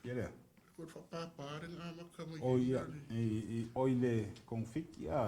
Ia lea. Ko le faapapa le na amata mai. O ia, i, o i le kongofiti a.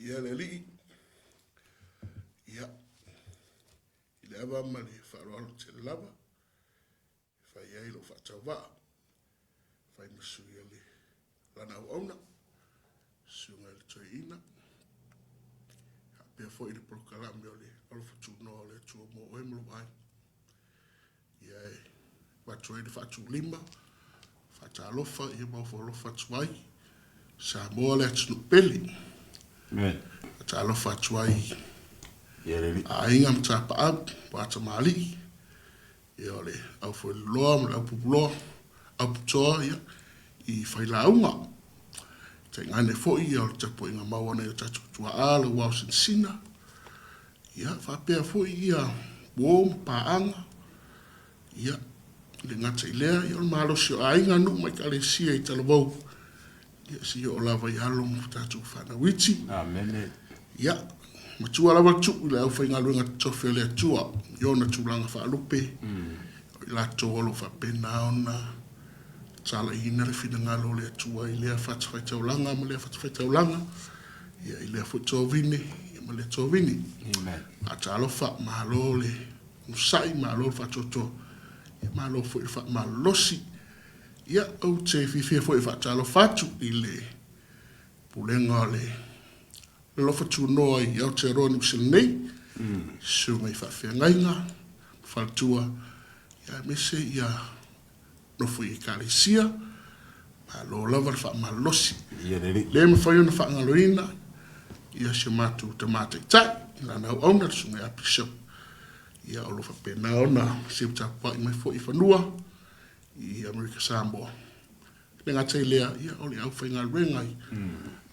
Ia le alii, ia, i le ava ma le faaaloalo tele lava, e fai ai lou faatauvaa, e fai ma sui o le lana auauna, susuga i le toeaina, faapea foi le polokalame o le alofa tunoa o le Atua mo oe ma lou aiga. Ia e avatu ai le faatulima, faatalofa ia ma ofoalofa atu ai Samoa le atunuu pele. Amen. Faatalofa atu ai i aiga ma tapaau, ua tamalii, ia o le aufueloloa ma le aupupuloa, auputoa ia, i failauga. Tainane foi ia o le tapuaiga mau a nai o tatou tuaa le uao sinasina, ia faapea foi ia uo ma paaga, ia e le gata i lea, ia o le malosi o aiga, nuu ma ekalesia i talavou, ia seia oo lava i alo ma tatou fanau iti. Amene. Ia, matua lava le tuu i le aufaigaluega totofi a le Atua i ona tulaga faalupe, o i latou o lo o faapena ona talaiina le finagalo o le Atua i lea fatafaitaulaga ma lea fatafaitaulaga, ia i lea foi tovine ia ma lea tovine. Amen. Faatalofa, malo le onosai, malo le faatoatoa, ia malo foi le faamalolosi. Ia, ou te fiafia foi e faatalofa atu i le pulega o le alofa tunoa i Aotearoa Niu Sila nei, susuga i faafeagaiga, faletua, ia aemaise ia nofo i ekalesia, malo lava le faamalolosi. Ia le Alii. Le mafai ona faagaloina ia si o matou tama taitai, lana auauna le susuga ia Bishop, ia o lo o faapena ona seu tapuai mai foi i fanua i Amerika Samoa. E le gata i lea, ia, o le aufaigaluega i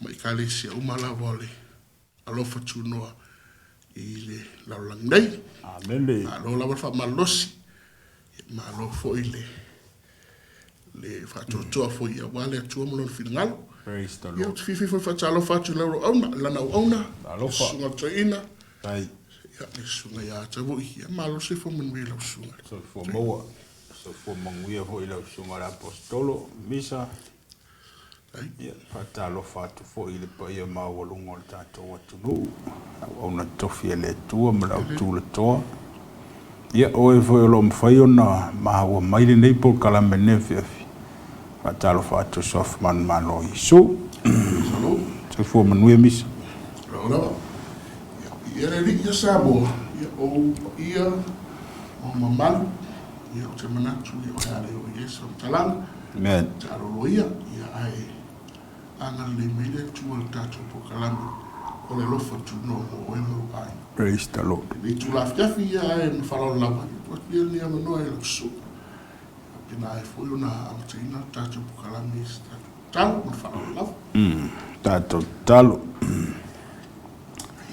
ma ekalesia uma lava o le alofa tunoa i le lalolagi nei. Amene. Malo lava le faamalolosi, malo foi le le faatoatoa foi aua le Atua ma lona finagalo. Praise the Ia, ou Lord. te fiafia foi e faatalofa atu i lau auauna, lana auauna, Alofa. susuga i le toeaina, Tai. ia, le susuga ia Tavui. Ia, malo le soifua manuia i lau susuga. Soifua maua. Soifua manuia foi i lau susuga i le Aposetolo, Misa. Ai. Ia, faatalofa atu foi i le paia maualuga o le tatou atunuu, auauna tofi a le Atua ma le autulatoa. Ia, o e foi o lo o mafai ona maua mai lenei polokalame i lenei afiafi. Faatalofa atu i suafa manumalo o Iesu. Praise the Lord. Soifua manuia, Misa. Lava lava. Ia, ia le Alii ia Samoa, ia ou paia ma mamalu, ia ou te manatu ia o le a le oo i ai se faamatalaga. Amen. Taalolo ia, ia ae agalelei mai le Atua i le tatou polokalame o le alofa tunoa mo oe ma lou aiga. Praise the Lord. I lenei itula afiafi ia ae ma faaaloalo lava, ia tuu atu ia lenei avanoa i lau susuga. Faapena ai foi ona amataina le tatou polokalame i se tatou tatalo ma le faaaloalo lava. Tatou tatalo.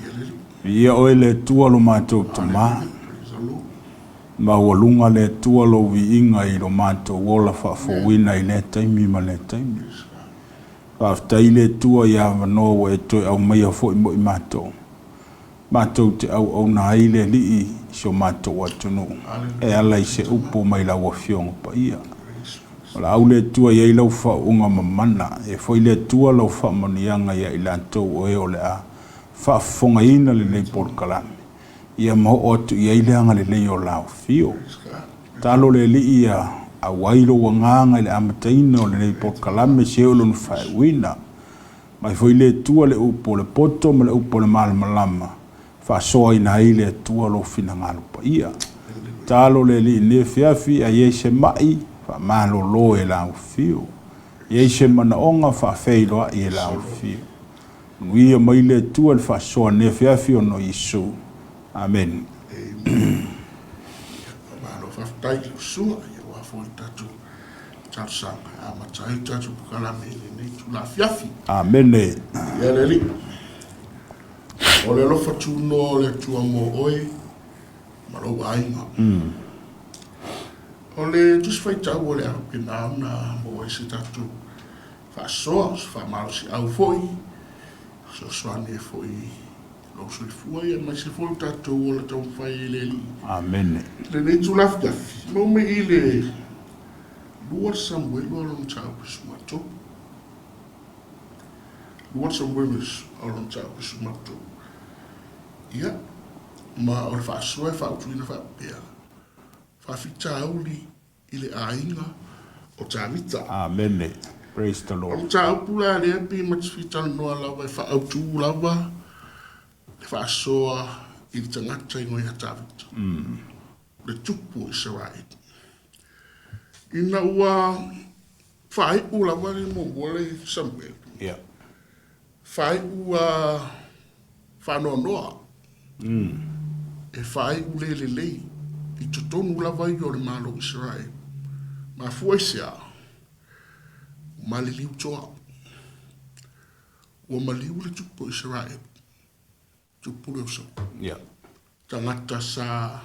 Ia le Alii. Viia oe le Atua lo matou Tama. Hallelujah. Praise the Lord. Maualuga le Atua lou viiga i lo matou ola faafouina i lea taimi ma lea taimi. Praise God. Faafetai le Atua i avanoa ua e toe aumaia foi mo i matou. Matou te auauna ai le Alii i si o matou atunuu e Hallelujah. ala i se upu mai lau Afioga Paia. Praise O le au le Atua i ai lau faauuga mamana, e foi le Atua lau faamanuiaga ia i latou o e o le a faafofogaina lenei polokalame, ia ma oo atu i ai le agalelei o la afio. Praise God. Talo le Alii ia auai lou agaga i le amataina o lenei polokalame seia oo i lona faaiuina. Mai foi le Atua le upu o le poto ma le upu o le malamalama, faasoaina ai le Atua lou finagalo paia. Talo le Alii i lenei afiafi, a i ai se mai, faamalolo e la afio. I ai se manaoga, faafeiloai e la afio. Manuia mai le Atua i le faasoa i lenei afiafi ona o Iesu. Amene. Amen. Ia, faamalo faafetai i lau susuga, ia aua foi le tatou talosaga e amata ai le tatou polokalame i lenei itula afiafi. Amene. Ia le Alii, o le alofa tunoa o le Atua mo oe ma lou aiga. O le tusi faitau o le a faapena ona maua ai se tatou faasoa, se faamalosiau foi, fesoasoani ai foi i lou soifua ia aemaise foi o tatou ola taumafai i le Alii. Amene. Lenei itula afiafi, maua mai i le 2 Samuelu lona mataupu 13. 2 Samuelu lona mataupu 13. Ia, ma o le faasoa e faautuina faapea, faafitauli i le aiga o Tavita. Amene. Praise the O Lord. le mataupu la lea pe ma te fia talanoa lava e faaautu lava le faasoa i le tagata igoa ia Tavita. Le tupu o Isaraelu. Ina ua faaiu lava le muamua le Samuelu. Yeah. Faaiu Faanoanoa e faaiu le lelei i totonu lava ia o le Malo o Isaraelu. Mafua i se a? Ua maliliu toa. Ua maliu le tupu o Isaraelu, tupu le uso. Yeah. Tagata sa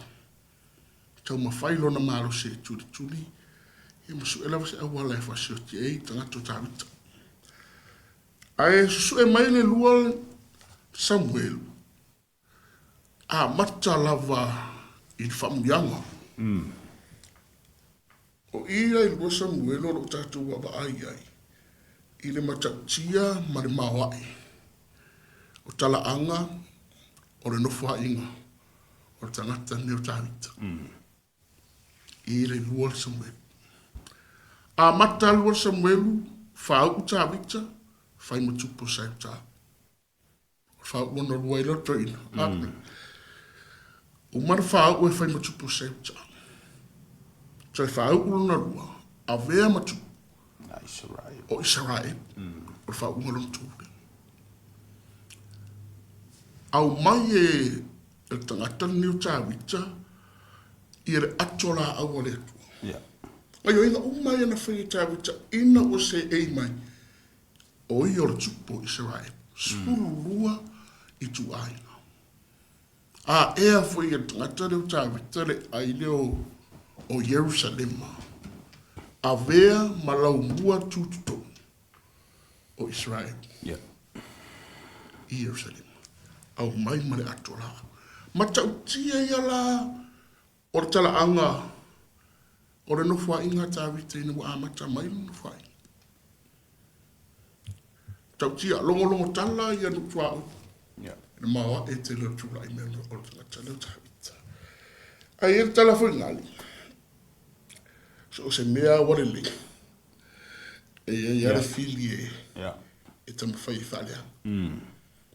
taumafai lona malosi e tulituli, ia ma sue lava se auala e faasioki ai tagata o Tavita. Ae susue mai le lua Samuelu, amata lava i le faamuliaga. O i la i lua Samuelu o lo o tatou vaavaai ai i le matautia ma le maoae o talaaga o le nofoaiga o le tagata lenei o Tavita. I le lua Samuelu. Amata lua Samuelu, faauu Tavita, fai ma tupu o Saeuta. O le faauu lona lua ai lea o le toeaina. Uma na faauu e fai ma tupu o Saeuta. Toe faauu lona lua, avea ma tupu o Isaraelu. O le faauuga lona tolu lea. Aumai e le tagata lenei o Tavita ia le ato laau a le Atua. Yeah. Gaioiga uma ia na fai e Tavita ina ua seei mai, o ia o le tupu o Isaraelu, 12 ituaiga. A ea foi e le tagata lea o Tavita le ai lea o Ierusalema, avea ma laumua tutotonu o Isaraelu. Yeah. I Ierusalema. Aumai ma le ato laau. Matautia ia la o le talaaga o le nofoaiga a Tavita ina ua amata mai le nofoaiga. Matautia, logologo tala ia nuu tuaoi. Yeah. Le maoae tele o le tulai mai o le tagata lea o Tavita. Ae i ai le tala foi gali, so o se mea ua lelei, e i ai lava le fili e, e taumafai e faaleaga.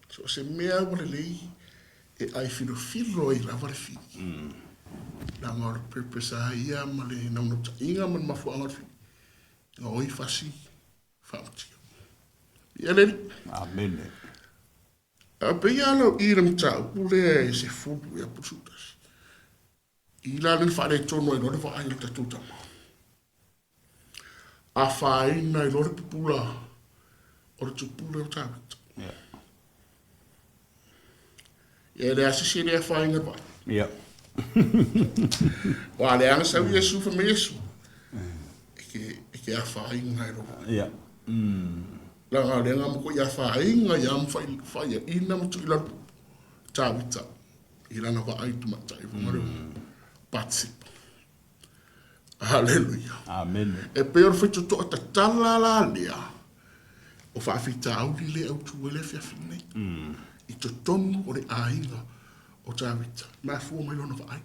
So o se mea ua lelei e ai filofilo ai lava le fili. Leaga o le purpose lava ia ma le naunautaiga ma le mafuaaga o le fili, gaoi fasi faamatia. Ia le Alii. Amene. A pei lava lau i le mataupu lea e 10 ea po o le 11. I la lea na faaletonu ai loa le vaai a le tatou tama. Afaina ai loa le pupula o le tupu lea o Tavita. Yeah. Ia e leai se isi e le afaina le vaai. Yeah. Aua lea na sau Iesu fai mai Iesu, e ke afaina ai lou vaai. Yeah. Leaga o lea na matuai afaina ia ma faiaina ma tuu i lalo Tavita i lana vaai tamaitai foi lea o Patsipa. Haleluia. Amene. E pei o le faitotoa tatala la lea o faafitauli le autu ai le afiafi nei. I totonu o le aiga o Tavita. Mafua mai lona vaai.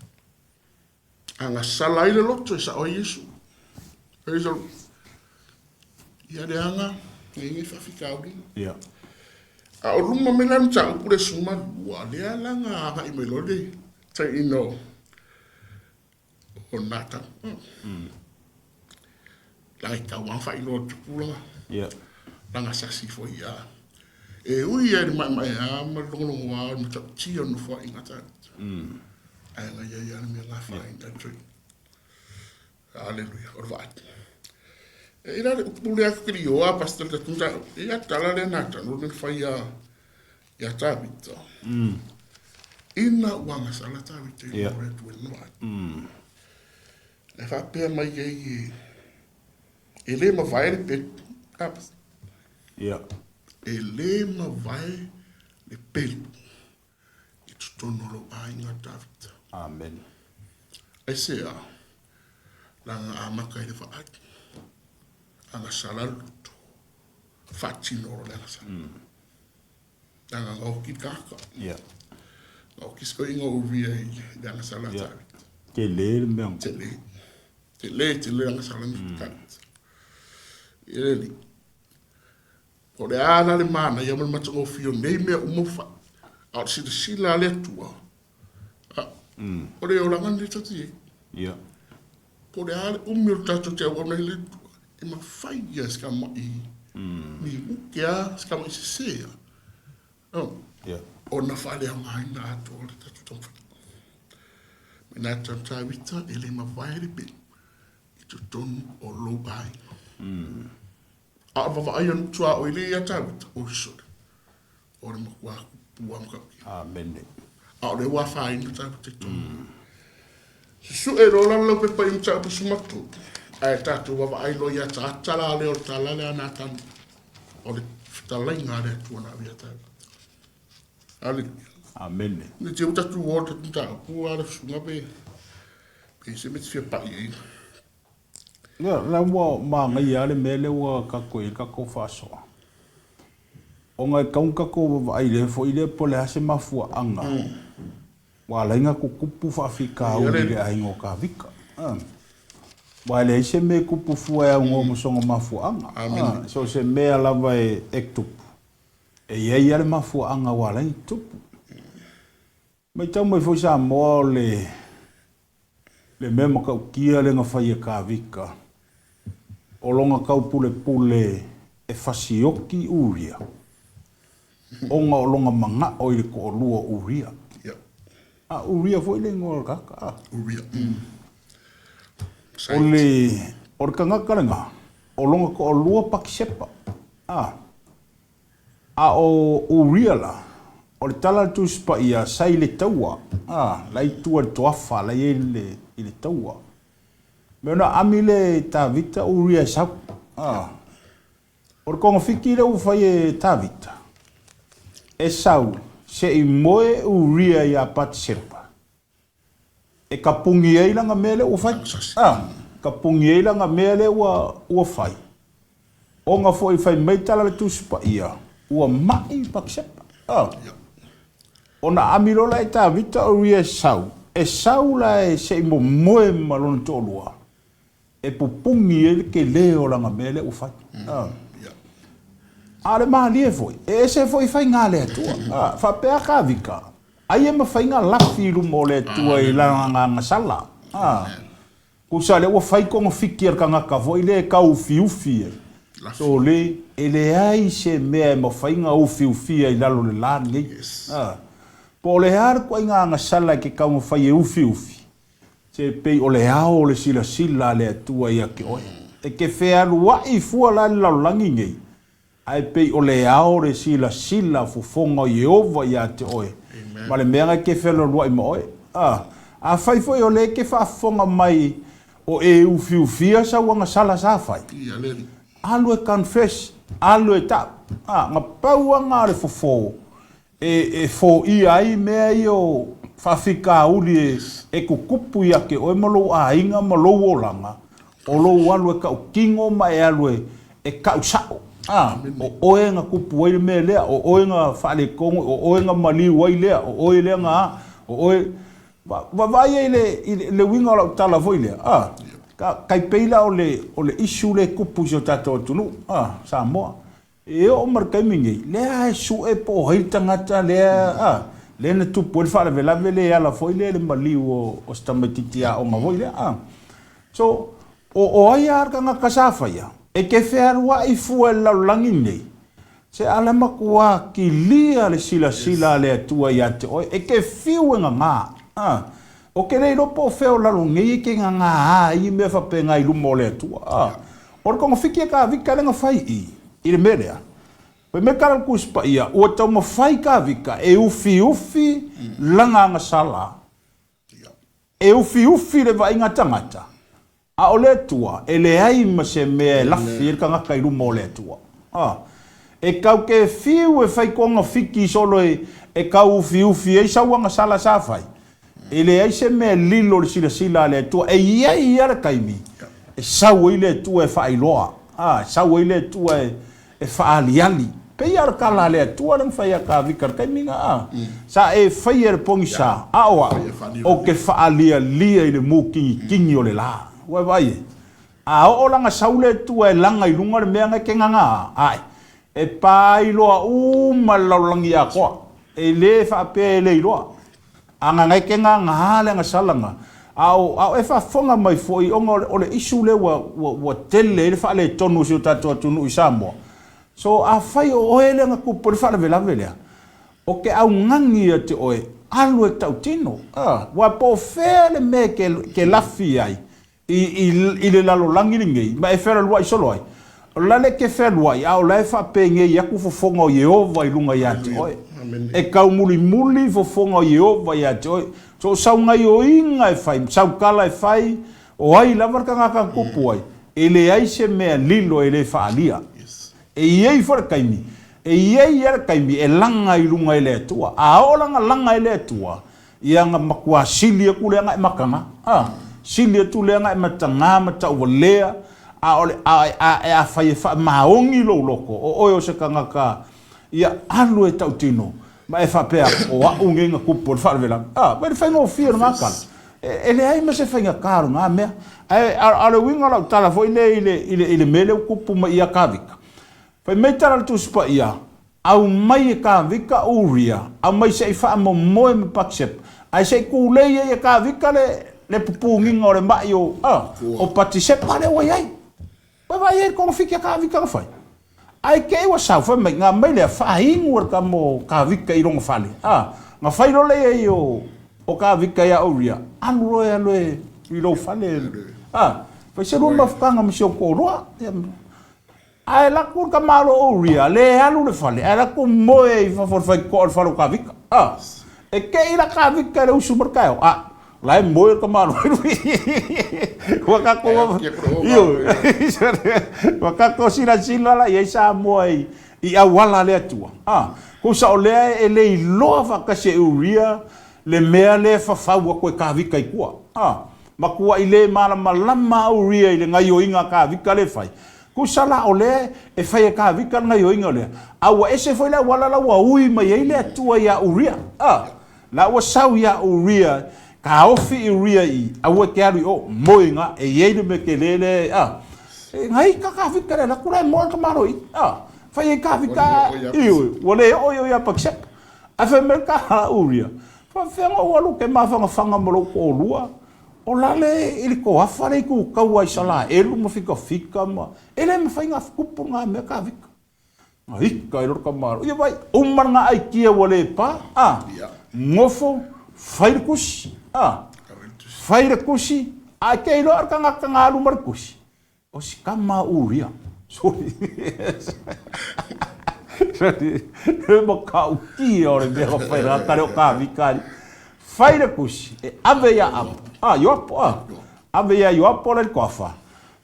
A gasala ai le loto e sao ai Iesu. Praise the Lord. Ia leaga, e i ai faafitauli. Yeah. A o luma mai la le mataupu le 12, lea la na agai mai loa le taina o o Nata. La e tau lava faailoa le tupulaga. Yeah. Lana sasi foi ia. E ui ai le maemaea ma le logologoa o le matautia o le nofoaiga tagata. Ae na ia ia le mea gafaina e le Haleluia, o le vaai. E i la le upu lea ke li oa pastor le tatou e ia tala lea Natano le fai ia ia Tavita. Ina ua gasala Tavita i Yeah. le Atua i lona vaai. E faapea mai ai e e le mavae le pelu. Ah, pastor. Yeah. E le mavae le pelu i totonu o lou aiga Tavita. Amen. Aisea, leaga amata i le vaai, agasala le loto, faatino loa le agasala. Leaga na oki le tagata. Yeah. Na oki si toeaina o Uria i le agasala a Yeah. Tavita. Tele le mea. Tele. Tele, tele le agasala a Tavita. Ia le alii. O le a la le manaia ma le matagofie o nei mea uma ua fai, a o le silasila a le Atua, a, o le olaga lenei tatou te i ai. Ia. Po o le a le umi o le tatou te auauna ai i le Atua, e mafai ia se tamai niuke a, se tamai sese a. Oh. Ia. Ona faaleaogaina atoa le tatou taumafaiga. Mena Tavita e le mavae le pelu i totonu o lou aiga. A o vavaai anu tuaoi le ia Tavita, oi sole, o le matua kupu a matautia. Amene. A o le ua afaina Tavita i totonu. Susue loa la lau pepa i mataupu 13, ae tatou vaavaai loa i ataata la lea o le tala lea a Natani, o le fetalaiga a le Atua na ave ia Tavita. Aleluia. Amene. Ne te ua tatou o le mataupu a le susuga pe pe se mea te fia pai ai. Ia, la ua manaia lava le mea lea ua tatou i ai le tatou faasoa. Ona e tatau ona tatou vaavaai i le foi lea po o le a se mafuaaga ua ala ai ona tutupu faafitauli i le aiga o Tavita. Aua e leai se mea e tupu fua e aunoa ma sona mafuaaga. So o se mea lava e tupu, e i ai lava le mafuaaga ua ala ai ona tutupu. Matau mai foi Samoa o le le mea matautia lea na fai e Tavita, o lona taupulepule e fasioti Uria, ona o lona manao i le toalua o Uria. A Uria foi le igoa o le tagata, a? Uria. O le, o le tagata lena, o lona toalua Patisepa, a? A o Uria la, o le tala a le Tusi Paia, sa i le taua, a, la i tua i le toafa, la i ai le, i le taua. Me ona aami lea e Tavita o Uria e sau. A, o le togafiti lea ua fai e Tavita, e sau se i moe Uria iā Patisepa, e kapuni ai lana mea lea ua fai. A, kapuni ai lana mea lea ua, ua fai. Ona foi fai mai tala le Tusi Paia, ua ma'i Patisepa. A, ona ami loa la e Tavita o ia e sau, e sau la e se i momoe ma lona toalua, e pupuni ai le tele o lana mea lea ua fai. A, a o le malie foi, e ese foi faiga a le Atua. A, faapea Tavita, ai e mafai ona lafi i luma o le Atua i lana agaga sala. A, tusa lea ua fai togafiti a le tagata foi lea e tauufiufi ai. So le, e leai se mea e mafai ona ufiufia i lalo o le la lenei. A, po o le a le ituaiga agasala e te taumafai e ufiufi, Se pei o le ao o le silasila a le Atua ia te oe. E te fealuai fua la i le lalolagi nei, ae pei o le ao o le silasila fofoga o Ieova ia te oe, ma le mea na e te fealualuai ma oe. A, afai foi o lea e te faafofoga mai o e ufiufia sau agasala sa fai, alu e confess, alu e tau. A, na pau lava na o le fofo e foia ai mea ia o faafitauli e tutupu ia te oe ma lou aiga ma lou olaga, o lou alu e tautino ma e alu e tau sao. A, o oe na tupu ai le mea lea, o oe na faaletonu, o oe na maliu ai lea, o oe lea na a, o oe... Vaavaai ai i le uiga o lau tala foi lea, a, tai pei la o le issue lea e tupu i si o tatou atunuu, a, Samoa. E oo mai le taimi nei, lea e sue po o ai le tagata lea, a, lea na tupu ai le faalavelave lea e ala foi lea i le maliu o si tamaitiiti aoga foi lea, a. So, o, o ai lava le tagata sa faia, e te fealuai fua i le lalolagi nei, se a le matua kilia le silasila a le Atua ia te oe, e te fiu e gagā, a. Ou te le iloa po o fea o lalo nei e te gagā ai i mea faapena i luma o le Atua, a. O le togafiti a Tavita lea na fai i i le mea lea, fai mai tala le Tusi Paia, ua taumafai Tavita e ufiufi lana agasala, e ufiufi le vaaiga a tagata, a o le Atua, e leai ma se mea e lafi ai le tagata i luma o le Atua. A, e tau te fiu e fai togafiti solo e tau ufiufi ai sau agasala sa fai, E leai se mea lilo i le silasila a le Atua. E i ai lava le taimi e sau ai le Atua e faailoa, a, e sau ai le Atua e faaaliali. Pei lava o le tala a le Atua lea na fai ia Tavita i le taimi lena, a, Sa e faia i le pogisa, a o au, ou te faaalialia i le mutigitigi o le la. Ua e vaai e? A oo la na sau le Atua e laga i luga le mea na e te gagā ai, e paailoa uma le lalolagi atoa. E le faapea e le iloa. A gagae ke gagā le agasala ga, a o, a o e faafofoga mai foi ona o le, o le issue lea ua, ua, ua tele ai le faaletonu o si o tatou atunuu i Samoa. So, afai o oe lea na tupu ai le faalavelave lea, Ou te augani ia te oe, alu e tautino. Aua po o fea le mea e te lafi ai i le lalolagi lenei, ma e fealualuai solo ai, o la le e te fealuai, a o la e faapenei atu fofoga o Ieova i luga ia te oe. E taumulimuli fofoga o Ieova ia te oe. So o sau gaioiga e fai, sau tala e fai, o ai lava le tagata na tupu ai, e leai se mea lilo e le faaalia. E i ai foi le taimi, e i ai lava le taimi e laga i luga e le Atua. A oo la na laga e le Atua, ia na matua sili atu lea na e mataga, a, sili atu lea na e mataga ma tauvalea, a o le, a, a, afai e faamaoni lou loto, o oe o se tagata, ia alu e tautino, ma e faapea atu, o au nei na tupu ai le faalavelave. A, vaai le faigofie o lena tala. E leai ma se faigata o lena mea. Ae a o le uiga o lau tala foi lea i le, i le, i le mea lea ua tupu mai ia Kavika, fai mai tala a le Tusi Paia, aumai e Kavika Uria, aumai se i faamomoe ma Patisepa, ae se i tulei ai e Kavika le, le pupugiga o le mai o, a, o Patisepa lea ua i ai. Ua vaai ai i le togafiti a Kavika na fai. Ae te i ua sau, fai mai, na aumai lea, faainu e le tama o Kavika i lona fale. A, na fai loa le i ai o, o Kavika ia Uria, alu loa e alu e, i lou fale. A, fai se lua mafutaga ma si ou toalua. Ae alu atu le tamaloa o Uria, le alu i le fale, ae alu atu moe i fafo o le faitotoa o le fale o Kavika. A, e te i la Kavika i le usu mai le taeao, a, la e moe le tamaloa Ua tatou, ioe, ua tatou silasila la i ai Samoa i, i auala a le Atua. A, tusa o lea e le iloa faatasi e Uria le mea lea e fafau atu e Kavika i tua. A, matuai le malamalama a Uria i le gaioiga a Kavika lea e fai. Tusa la o lea e fai e Kavika le gaioiga lea, a ua ese foi le auala la ua ui mai ai le Atua ia Uria. A, la ua sau ia Uria, taofi i Uria i, aua e te alu i o, moe i ina, e i ai le mea tele lea, a, e gaika Kavika le alu atu la e moe le tamaloa i i, a, fai ai Kavika, ioe, ua le oo i o ia Patisepa. Ae fai mai le ta Uria, faapefea ona ou alu ou te mafanafana ma lou toalua, O la le i le toafa le itu taua Isalaelu ma fikafika ma e le mafai na tupu na mea Kavika. Na ika ai loa le tamaloa. Ia vai, uma lena aikia ua le pa, a, nofo, fai le tusi, a, fai le tusi, ae te iloa le tagata na alu ma le tusi, O si tama Uria. Sorry. Sorry. He matautia o le mea ka whai rā tare o Kāwika ari. Whai le kusi, e ave ia Apo. Ah, Ioapo, ah. Ave ia Ioapo le koafa.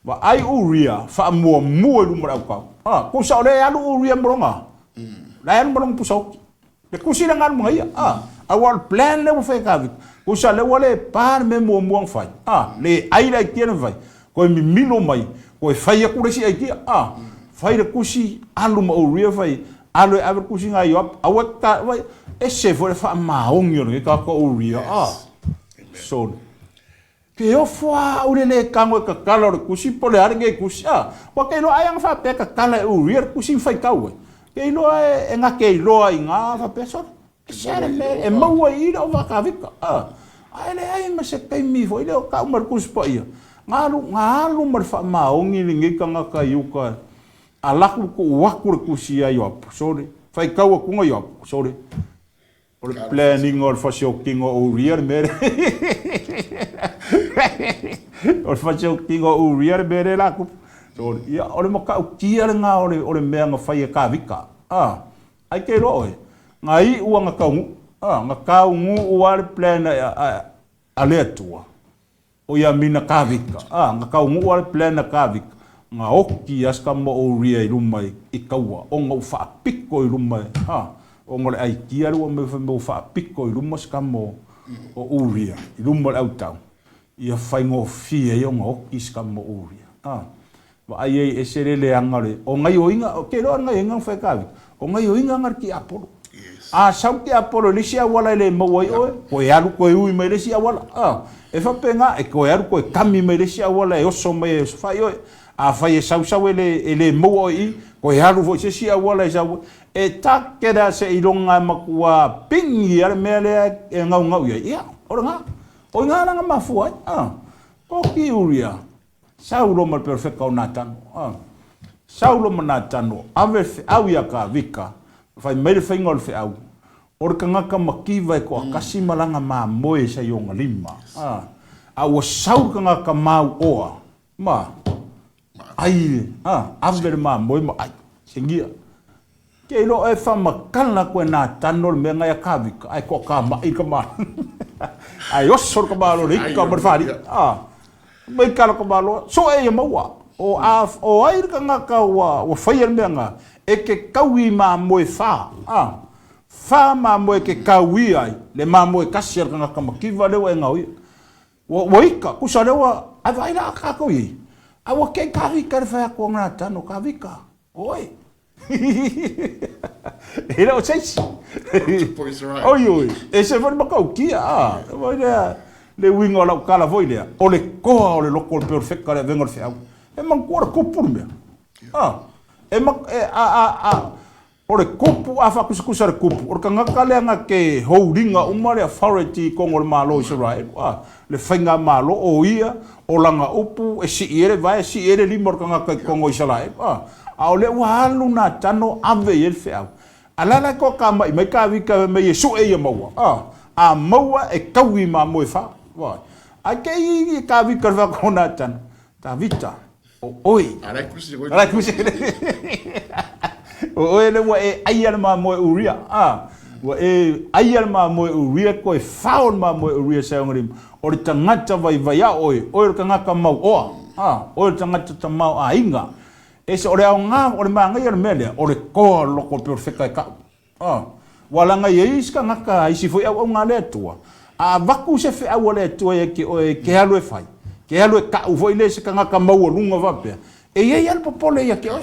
Wa ai Uria, whaamuamua i luma le aukau. Ah, kusa o le alu Uria moronga. La e alu malonga pusa oki. Le kusi le galu ia, a. Aua o le plan lea ua fai e Kavika. Kusa lea ua le pa le mea muamua na fai, a. Le ai le aitia na fai. Koe mimilo mai, koe fai atu le isi aitia, a. Fai le kusi, alu ma Uria fai, alu e ave le kusi nga Ioapo. Aua ta, vai, ese foi le faamaoni o lenei tagata o Uria, a. Sole. Ke ofo a au le le tago e tatala o le kusi po o le a lenei kusi, a, ua ke iloa ai ana faapea e tatala e Uria le kusi ma faitau ai. Ke iloa e gate iloa i ina faapea, sole, e sea le mea e maua i i le ovakavika, a, ae leai ma se taimi foi lea o tau mai le Tusi Paia, na alu, na alu ma le faamaoni lenei tagata i uka, alaku tuu atu le kusi ia Ioapo, sole, faitau atu na Ioapo, sole, O le planning o le fasiotino o Uria le mea lea. O le fasiotino o Uria le mea lea la tupu. So, ia, o le matautia lena o le, o le mea na fai e Kavika. Ah, ai ke iloa oe, na iu a na taunuu. Ah, na taunuu lava le plan a, a, a le Atua. O ia mina Kavika, a, na taunuu a le plan a Kavika, na oti a si tama o Uria i luma i taua, ona ua faapito i luma e, a, ona o le aikia lea ua aumai fai mai ua faapito i luma si tama o Uria, i luma o le autau, ia faigofie ai ona oti si tama o Uria. A, vaai ai ese le leaga o le, o gaioiga, ou te iloa o le gaioiga na fai e Kavika, o gaioiga na le tiapolo. A sau le tiapolo i le isi auala e le maua ai oe, toe alu toe ui mai le isi auala. A, e faapena, e toe alu toe kami mai le isi auala e oso mai e osofai oe. Afai e sau sau e le, e le maua oe i i, toe alu foi i se isi auala e sau ai. E take lea seiloga e matua pigi lava le mea lea e gaugau i ai, ia, o lena. O i ina la na mafua ai. A, o Uria, Saulo ma le perofeta o Natano. Saulo ma Natano, ave le feau ia Kavika, fai mai le faiga o le feau. O le tagata mativa e toatasi ma lana mamoe sa i ona lima, a ua sau le tagata mauoa ma ai, ave le mamoe ma ai. Segia. Ke iloa oe faamatala atu e Natano le mea na ia Tavita, ae toatamai le tama. Ae oso le tama loa le ika ma le faalii. Mai kala tama loa, soe ia maua. O, a, o ai le tagata ua faia le mea na, e ke taui mamoe fa. Fa mamoe ke taui ai, le mamoe tasi a le tagata mativa lea ua e gaoia. Ua ika, tusa lea ua, ae vaai la tatou i ai. A ua kei Tavita i le fai atu a Natano, Tavita, Oi. E le o se isi. Oi, oi, e se foi le matautia, a. Foi lea, le uiga o lau tala foi lea, o le toa o le loto o le perofeta le avega o le feau. E manatua le tupu le mea. A, e, e, a, a, a, O le kupu, a faakusikusa le kupu, o le tagata lea na te houliga uma le authority i totonu o le Malo o Isaraelu, a, le faigamalo, o ia, o lana upu e sii ai le vae, sii ai le lima o le tagata i totonu o Isaraelu, a. A o lea ua alu Natano ave i ai le feau. A la la e toatamai mai Tavita fai mai e sue ia maua, a, a maua e taui mamoe fa. Vaai. Ae te i Tavita i le fai atu o Natano, Tavita, O oe. A la e kusi. O oe le ua e aia le mamoe uria. A, ua e aia le mamoe uria, koe fao le mamoe uria sa ona lima. O le tagata vaivai a oe, oe o le tagata mauoa. A, oe o le tagata tamaoaiga. E se o le aoga, o le manaia o le mea lea, o le toa o le loko o le perofeta e kau. A, ua laga i ai isi tagata a isi foi auauna a le Atua, a avatu se feau a le Atua ia te oe e te alu e fai, te alu e kau foi lea i se tagata maualuga faapea, e i ai lava le popole ia te oe.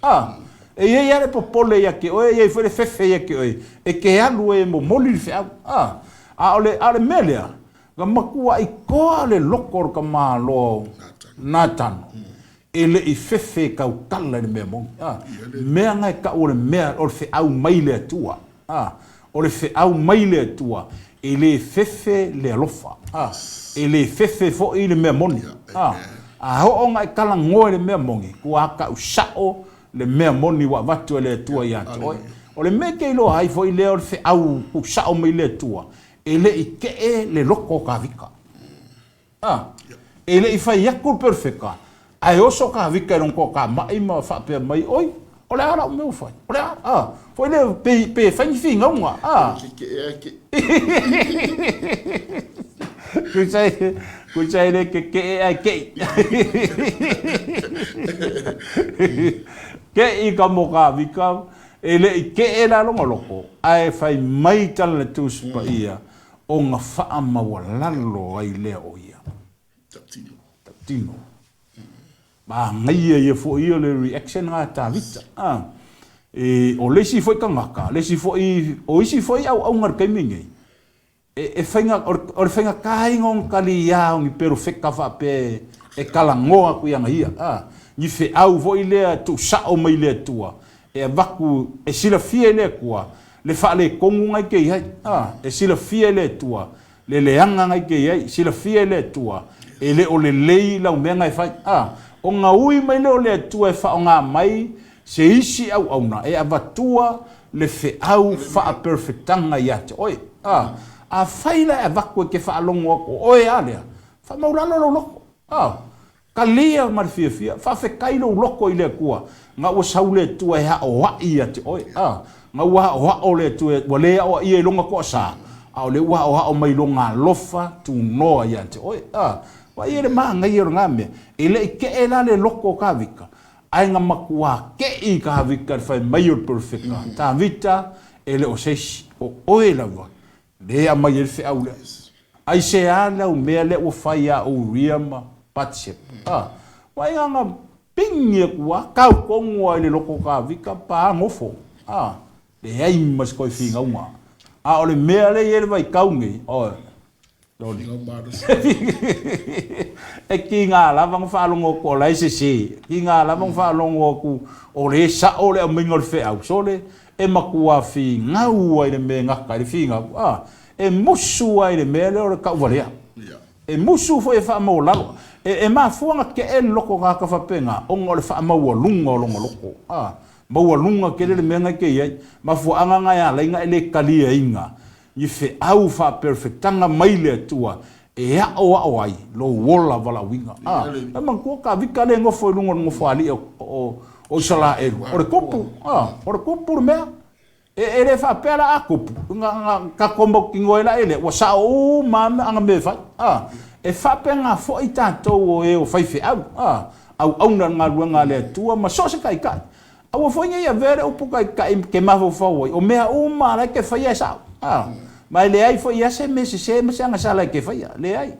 A, e i ai lava le popole ia te oe, e i ai foi le fefe ia te oe, e te alu e momoli le feau. A, a o le, a o le mea lea, na matuai toa le loko o le tamaloa o Natano, E le i fefe e tautala i le mea moni. A, mea na e tau o le mea, o le feau mai le Atua. A, o le feau mai le Atua, e le fefe le alofa. A, e le fefe foi le mea moni. A, a oo ona e talanoa i le mea moni, ua tau sao le mea moni ua avatu e le Atua ia te oe. O le mea e te iloa ai foi lea o le feau tuusao mai le Atua, e le i kee le loto o Tavita. A, e le i fai atu le perofeta, ae oso Tavita i lona toatamai ma faapea mai, Oi, o le a lau mea ua fai? O le a? A, foi lea, pe, pe fai ni finauga, a. Tusa e, tusa e le kekeʻe ae keʻi. Keʻi ka mo Tavita, e le i keʻe la lona loko, ae fai mai tala le Tusi Paia, Ona faamaualalo ai lea o ia. Tautino. Tautino. Manaia ia foi ia le reaction a Tavita. Ah. E, o le isi foi tagata, le isi foi, o isi foi auauna i le taimi nei, e, e faiga, o le faigata ona taliā o ni perofeta faapea e talanoa atu i ana ia. Ah. Ni feau foi lea tuusao mai le Atua, e avatu, e silafia e le Atua le faaletonu na e te i ai. A, e silafia e le Atua le leaga na e te i ai, silafia e le Atua e le o lelei lau mea na e fai. A, ona ui mai lea o le Atua e faaaoga mai se isi auauna e avatua le feau faaperofetaga ia te oe. A, afai la e avatu e te faalogo atu o oe a lea, faamaulalo lou loto. A, Talia ma le fiafia, faafetai lou loto i le Atua, na ua sau le Atua e aoaʻi ia te oe. A, na ua aoaʻo le Atua, ua le aoaʻia i lona toasa, a o lea ua aoaʻo mai lona alofa tunoa ia te oe. A, vaai e le manaia o lena mea, e le i keʻe la le loto o Tavita, ae na matua keʻi Tavita i le fai mai o le perofeta, Tavita, e le o se isi, o oe lava Lea e aumai ai le feau lea. Aisea lau mea lea ua fai ia Uria ma Patsep? A, ua ia na pigi atu a, kau tonu a i le loko o Tavita, pa nofo. A, leai ma se toe finauga. A o le mea lea e i ai le vaitau nei, oi, loli. E kiga lava na faalogo atu o la e sese. Kiga lava na faalogo atu o lea e sao le aumaiga o le feau. Sole, E matua finau ai le mea e gata ai le finau, a, e musu ai le mea lea o le tauvalea. E musu foi e faamaualalo. E, e mafua ona keʻe le loko o tagata faapena, ona o le faamaualuga o lona loko, a. Maualuga tele le mea na e te i ai. Mafuaaga na e ala ai na e le taliaina ni feau faapea o le fetaga mai le Atua e aoao ai lou ola valaauina. A, e manatua Tavita lea e nofo i luga o le nofoalii o Isaraelu, o le tupu, a, o le tupu le mea. E le faapea la a tupu, na tatou mautinoa ai la e lea, ua sao uma lava ana mea e fai. A, e faapena foi tatou o e o faifeau, a, auauna i le galuega a le Atua ma so o se taitai. Aua foi ne i avea le upu taitai e te mafaufau ai, o mea uma lava la e te faia e sao. A, ma e leai foi lava se mea sese ma se agasala e te faia. Leai.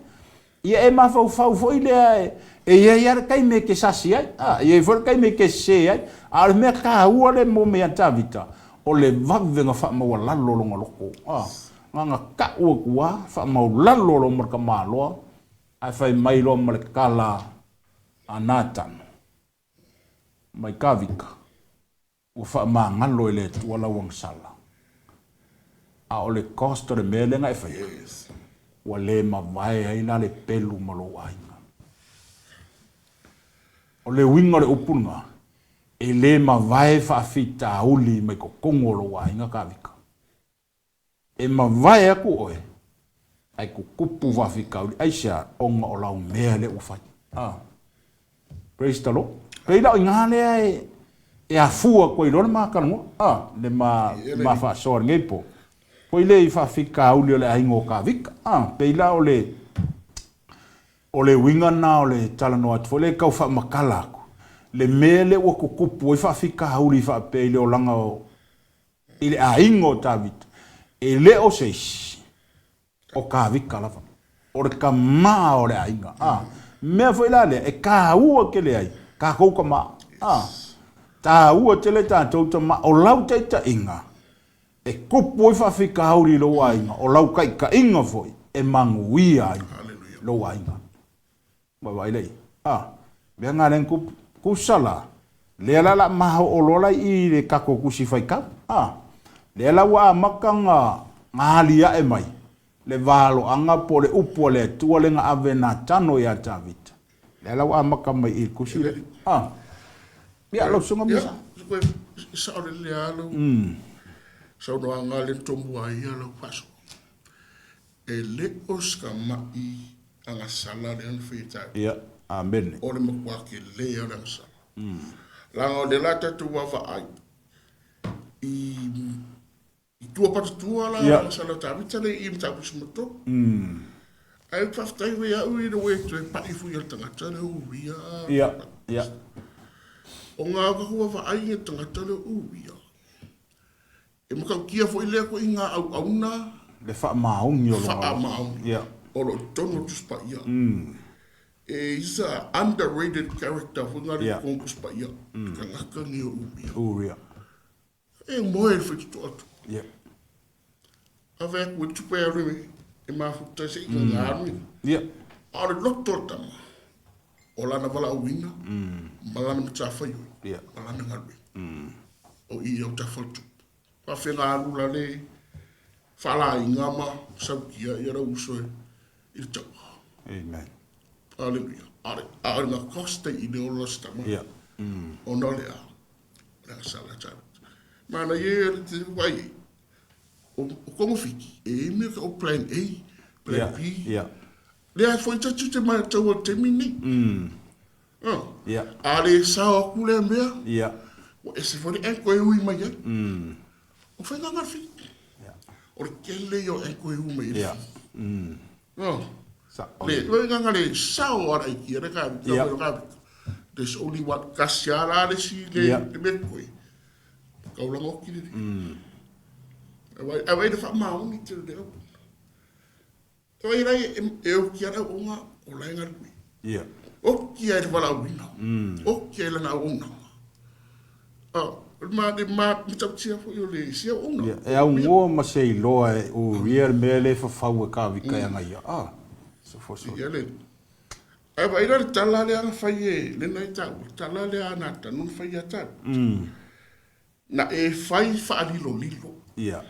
Ia e mafaufau foi lea e i ai lava le taimi e te sasi ai, a, e i ai foi le taimi e te sese ai. A o le mea taua lea mo mea ia Tavita, o le vave ona faamaualalo lona loto. A, na ona tau atu lava, faamaualalo loa ma le tamaloa, ae fai mai loa ma le tala a Natano, Mai Tavita, Ua faamagalo e le Atua lau agasala. A o le cost o le mea lea na e faia, ua le mavae ai la le pelu ma lou aiga. O le uiga o le upu lena, e le mavae faafitauli mai totonu o lou aiga Tavita. E mavae atu oe, ae tutupu faafitauli. Aisea? Ona o lau mea lea ua fai. Ah. Praise the Lord. Pei la o i lea e afua atu ai loa le ma talanoa, ah, le ma, ma faasoa i lenei po. Foi lea i faafitauli o le aiga o Tavita. Ah, pei la o le, o le uiga lena o le talanoa atu foi lea e tau faamatala atu le mea lea ua tutupu ai faafitauli faapea i le olaga o i le aiga o Tavita, e le o se isi, o Tavita lava, o le tama o le aiga. A, mea foi la lea e taua tele ai tatou tama. A, taua tele tatou tama, o lau taitaiga e tupu ai faafitauli i lou aiga, o lau taitaiga foi e manuia ai lou aiga. Vaavaai lea i ai. A, mea na lea na tupu. Tusa la, lea la la ma oo loa la i le tatou tusi faitau. A, lea la ua amata ona aliae mai le valoaga po o le upu a le Atua lea na ave e Natano ia Tavita. Lea la ua amata mai i le tusi lea. A, ia lau susuga Misa. Ia, e sao lelei lava lau saunoaga lea na tomua ai lau faasoa. E le o se tama'i agasala lea na faia tatou. Ia, amene. O le matua tele o le agasala. Leaga o lea la tatou vaavaai i i tua patatua la le agasala o Tavita lea i Mataupu 13. Ae faafetai foi au ina ua e toe pai foi i le tagata lea o Uria. Ia, ia. O ngā o tatou vaavaai i le tagata lea o Uria. E matautia foi lea ituaiga auauna. Le faamaoni o lona. Faamaoni. Yeah. O lo o i totonu o le Tusi Paia. E is a underrated character foi na i totonu o le Tusi Paia. Tagata nei o Uria. Uria. E moe le faitotoa atu. Yeah. Ave atu e tupe alu e mafuta se i ngā anu. Yeah. A o le loto o le tama, o lana valaauina, ma lana matafaioi, ma lana galuega. O i au tafaltupu. Faafega alu la le faalaiga ma sautia ia lau uso i le taua. Amen. Hallelujah. A o le costa i le ola se tama. Yeah. Ona o le a. O le agasala tau. Mana ie le te vai. O kongofiti, e imi ka o plan A, plan B. Yeah. Lea foi tatu te mai tau o te taimi nei. Yeah. A le sao aku lea mea. Yeah. Ua ese foi le anko e ui mai ai. O whai ngā whiti. Yeah. O le kele i o anko e ui mai ai. Yeah. Sa. Le, le ngā le sao ara i kia, le ka, Yeah. ka, There's only one kasi ala le si le, le me koe. Kaulanga oki le. A wai le wha maoni te le au. A wai rai e o ki ara o ngā o lai ngā lui. Yeah. O ki ai le wala uina. O ki ai lana au Ah, ma le ma matautia foi o le sia ona. Yeah. E au ngoa ma se iloa e Uria le mea le fafau e Kavika e anga ia. Ah. So fo so. Ia le. Ai vai le tala le ana fai e le nei tau. Tala le ana tanu fai ia tau. Na e fai whaalilo lilo. Yeah.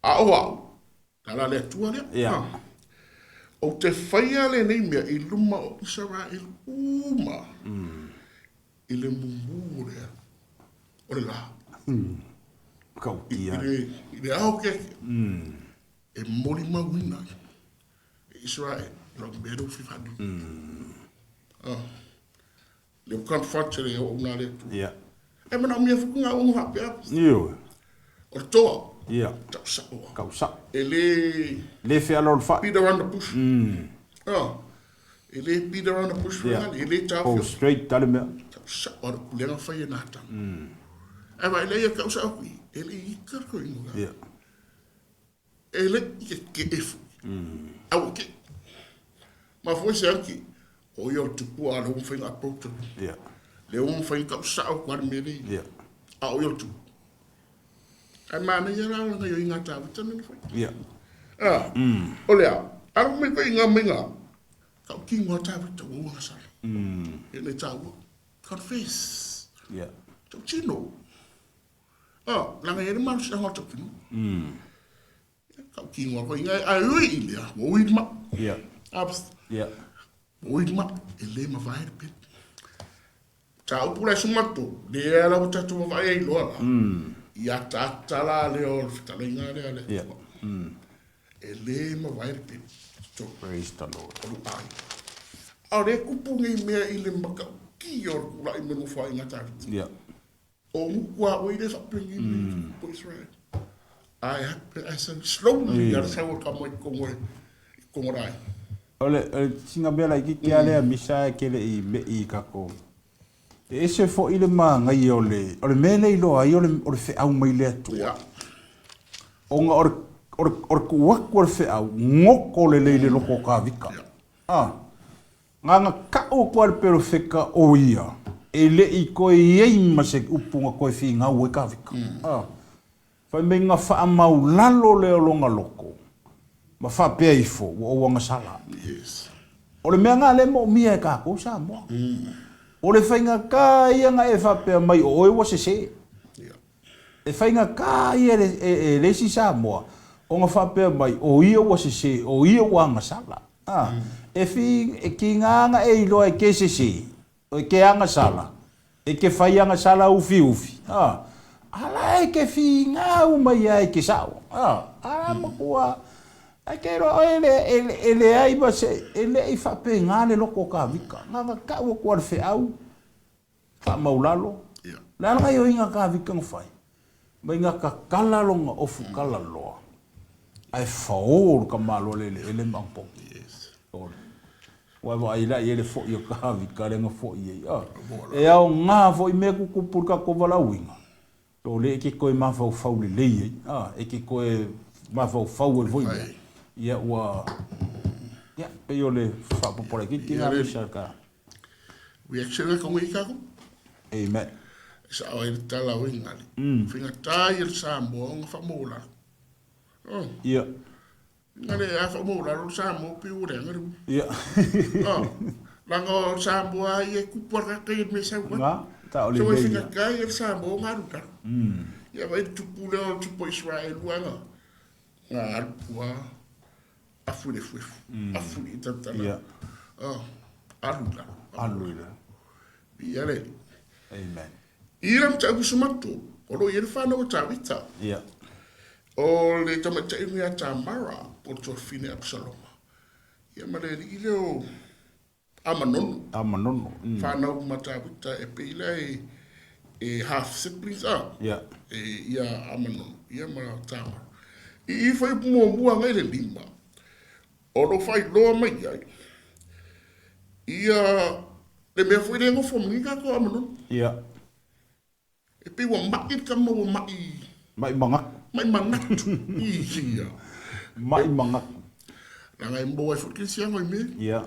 A o au. Tala le atua lea. Yeah. Ah. O te whaia le nei mea i luma o Israel uma. I le mumu lea. O le la. Matautia. I le ao ke e molimauina e Israel lau mea lea ua fia faaliu. Le ua confront le auauna a le Atua. E manaomia foi ga auauna faapea. Ioe. O le toa. Tau sao. Tau sao. E le Le fealoalofa'i. Beat around the bush. E le beat around the bush foi ngale, e le taofiofi. Go straight tale mea. Tau sao a le pulega fai e Natana. Ae vaai lea ia tau sao aku i, e le i ika le koingo la. E le i ke ke e foi. A ua ke. Ma foi se anki, o ia o le tupua a le ua mafai ona approach atu. Le ua mafai ona tau sao atu a le mea le i. A o ia o le tupua. Ae manaia la le gaoioiga a Tavita mea na fai. A, o le a, alo mai koe i ngā mai ngā, ka u kingo a Tavita ua ua ngasala. E nei tāua, confess. Tau tino. A, langa ia le malosiaga o tau tino. Ka u kingo a koe i ngā, ai ui i lea, ua ui ma. Abs. Ua ui ma, e le mavae le pele. Mataupu la e sumato, lea la ua tatou vaavaai ai loa la, i ataata la lea o le fetalaiga lea a le Atua. E le mavae le pele i totonu Praise the Lord. o lou aiga. A o lea e kupu nei mea i le matautia o le tulai mai nofo aiga a Tavita. O nuku a oe le faapea nei mea i Israel. Ae ae slowly a le sau o le tama i totonu o totonu o le aiga. O le sina mea laitiiti lava lea Misa e te le i me'i i tatou. E ese foi le manaia o le o le mea lea e iloa ai o le o le feau mai le Atua. Ona o le o le o le tuu atu o le feau, goto lelei i le loto o Tavita. A. Na ona tau atu lava e le perofeta o ia, e le i toe i ai ma se upu na toe finau ai Tavita. A. Fai mai na faamaulalo lea o lona loto, ma faapea ifo, ua ou agasala. O le mea lena lea e moomia e tatou Samoa. O le faigata ia na e faapea mai o oe ua sese. E faigata ia e le isi Samoa ona faapea mai o ia ua sese, o ia ua agasala. A, e fi, e kiga ana e iloa e ke sese, e ke agasala, e ke fai agasala ufiufi, a, a la e ke figa uma ia e ke sao, a, a matua, e ke iloa e le, e, e leai ma se, e le i faapena le loto o Kavika. Na ona tau atu a le feau, faamaulalo, le a le gaioiga a Kavika na fai? Mai na tatala lona ofu kalaloa, ae fao le tamaloa le eleele ma anapogi. Ole. Ua e vaai la i ai le foi o Kavika lea na foi ai. A, e aoga foi mea tutupu i le tatou valaauina, o lea e te toe mafaufau lelei ai, a, e te toe mafaufau ai foi mea, ia ua, ia, pei o le faaopoopo laitiiti lena, Mister Ka. Reaction a kongo i kako. Amen. E sao ai le tala o Ingali. Faigata ia le Samoa ona faamaualalo. Oh. Ia. Ingali a faamaualalo le Samoa pe ua leaga le upu. Ia. Oh. Leaga o le Samoa ia e kupu a le mea sau ai. Nga, ta o le So e lei. faigata ia le Samoa ona alu lalo. Ia vai le tupu lea o le tupu o Israel ua nga alu ua afu i le efuefu, afu i le tautala. Ia. Oh, alu i lalo. Alu i lalo. Viia le Alii. Amen. I la mataupu sumato, o lo o i ai le whanau o Tavita. Ia. O le tamaitai nui a Tamara, po o le tuafafine a Absaloma. Ia ma le alii lea o Amanono. Amanono. Whanau ma Tavita e pei lea e half siblings a. Ia. E ia Amanono, ia ma Tamara. I i whai muamua ngai le lima, o lo faailoa mai ai ia le mea foi lea e nofo ma nei tatou Amanono. Ia. E pei ua ma'i le tama ua ma'i. Ma'i manatu. Ma'i manatu. Ia. Ma'i manatu. Leaga e maua ai foi le kerisiano i mea. Ia.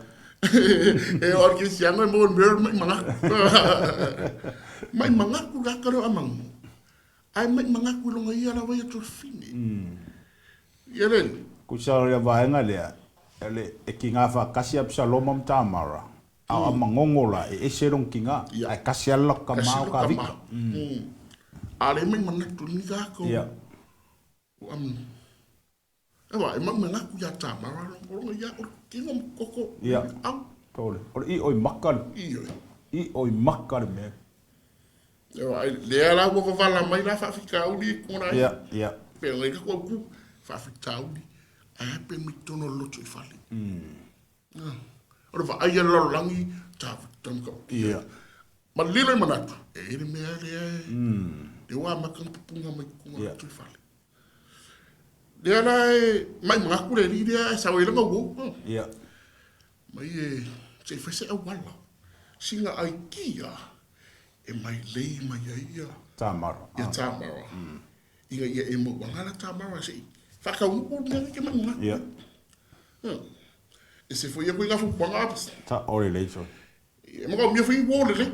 E oo lava i le kerisiano e maua i le mea o le ma'i manatu. Ma'i manatu le ata lea o Amanono. Ae ma'i manatu i lona ia lava ia tuafafine. Ia le. Kusa o le vaega lea, e kiga faatasi Apisaloma ma Tamara, a o Amagogo la, e ese lona kiga, ae tasi lava le latou tama o Kavika. A le ma'i manatu i lenei tagata o Amanono. Aua, e manatu ia Tamara lona ia o le tino ma toto Ia. Au. O le i'o i maka le, Ioe. i'o i maka le mea. Lea la ua vavala mai la faafitauli i kona Ia, ia. Pe ngai ka ku faafitauli ae pe mai totonu o le loto i fale. O le vaai a le lalolagi ta ka Ia. Ma lilo i manatu e i le mea lea e le ua amata ona pupuga mai totonu o le loto i fale. Lea la e mai manatu le alii lea ae sau ai lana uo. Ia. Mai e se i fai se auala sina aikia e mailei mai ai ia Tamara. Ia Tamara. Ina ia e mauaga la Tamara se i faataunuu le mea nei ke mai manatu. Ia. E se foi ia koe fuafuaga a Ta o lelei so. E manaomia foi uo lelei.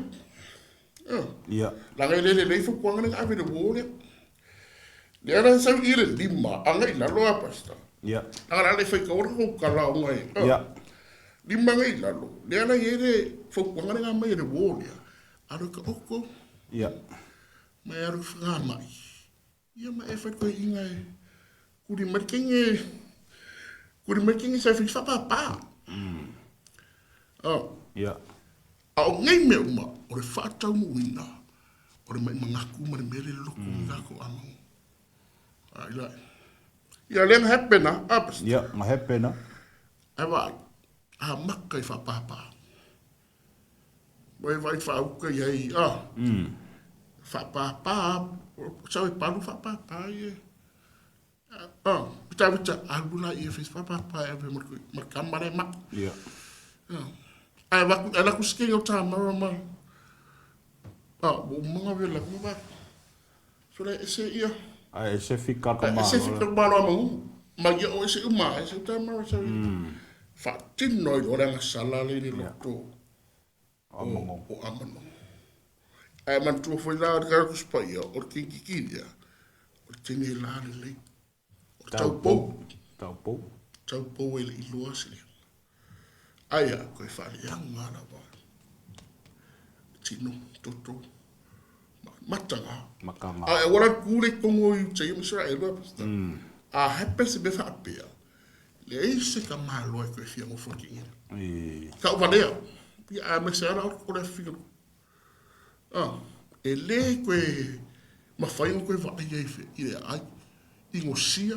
Ia. Leaga e le lelei fuafuaga lea na ave i le uo lea. Lea la sau i le 5 agai i lalo a Pastor. Ia. Leaga la le faitau le kou tala ona e. Ia. 5 agai i lalo. Lea la i ai le fautuaga lea na aumai e le uo lea. Alu e taoto. Ia. Ma e alu i fagamai. Ia ma e fai toeaiina e kuli mai le teine, kuli mai le teine sa e fai faapapa. Oh. Ia. A o nei mea uma, o le faataunuuina o le mai manatu ma le mea le loloto i tatou amangu. Ai la. Ia lea na happen na, a Ia, na happen na. Ai vaai, amata i faapapa. Ua e vaai faauka i ai, a. Faapapa, sau e palu faapapa ia. A, vita vita, alu la ia fai faapapa e ave ma le kama le mai. Ia. Ae vaku, ae laku sike o Tamara ma, a, ua uma nga vela kuma vaku. So le ese ia. Ae ese fika ka malo. Ese fika malo a mangu. Ma ia o ese uma, ese Tamara sa. Faatino ai loa le agasala lea i le loto o Amano. Ae manatua foi la o le Tala Tusi Paia, o le keikiki lea, o le teine lalelei, o le taupou. Taupou. Taupou e le i iloa se leaga. Ae a toe faaleaga lava tino, toto, mataga. Mataga. Ae auala tu le i totonu o Iuta ma Isaraelu a Pastor. A happen se mea faapea, Leai se tamaloa e toe fia nofo i le kegela. Tau valea. Ia aemaise lava la o le afifio. Ah, e le toe mafai ona toe vaai ai i le aai, i gosia,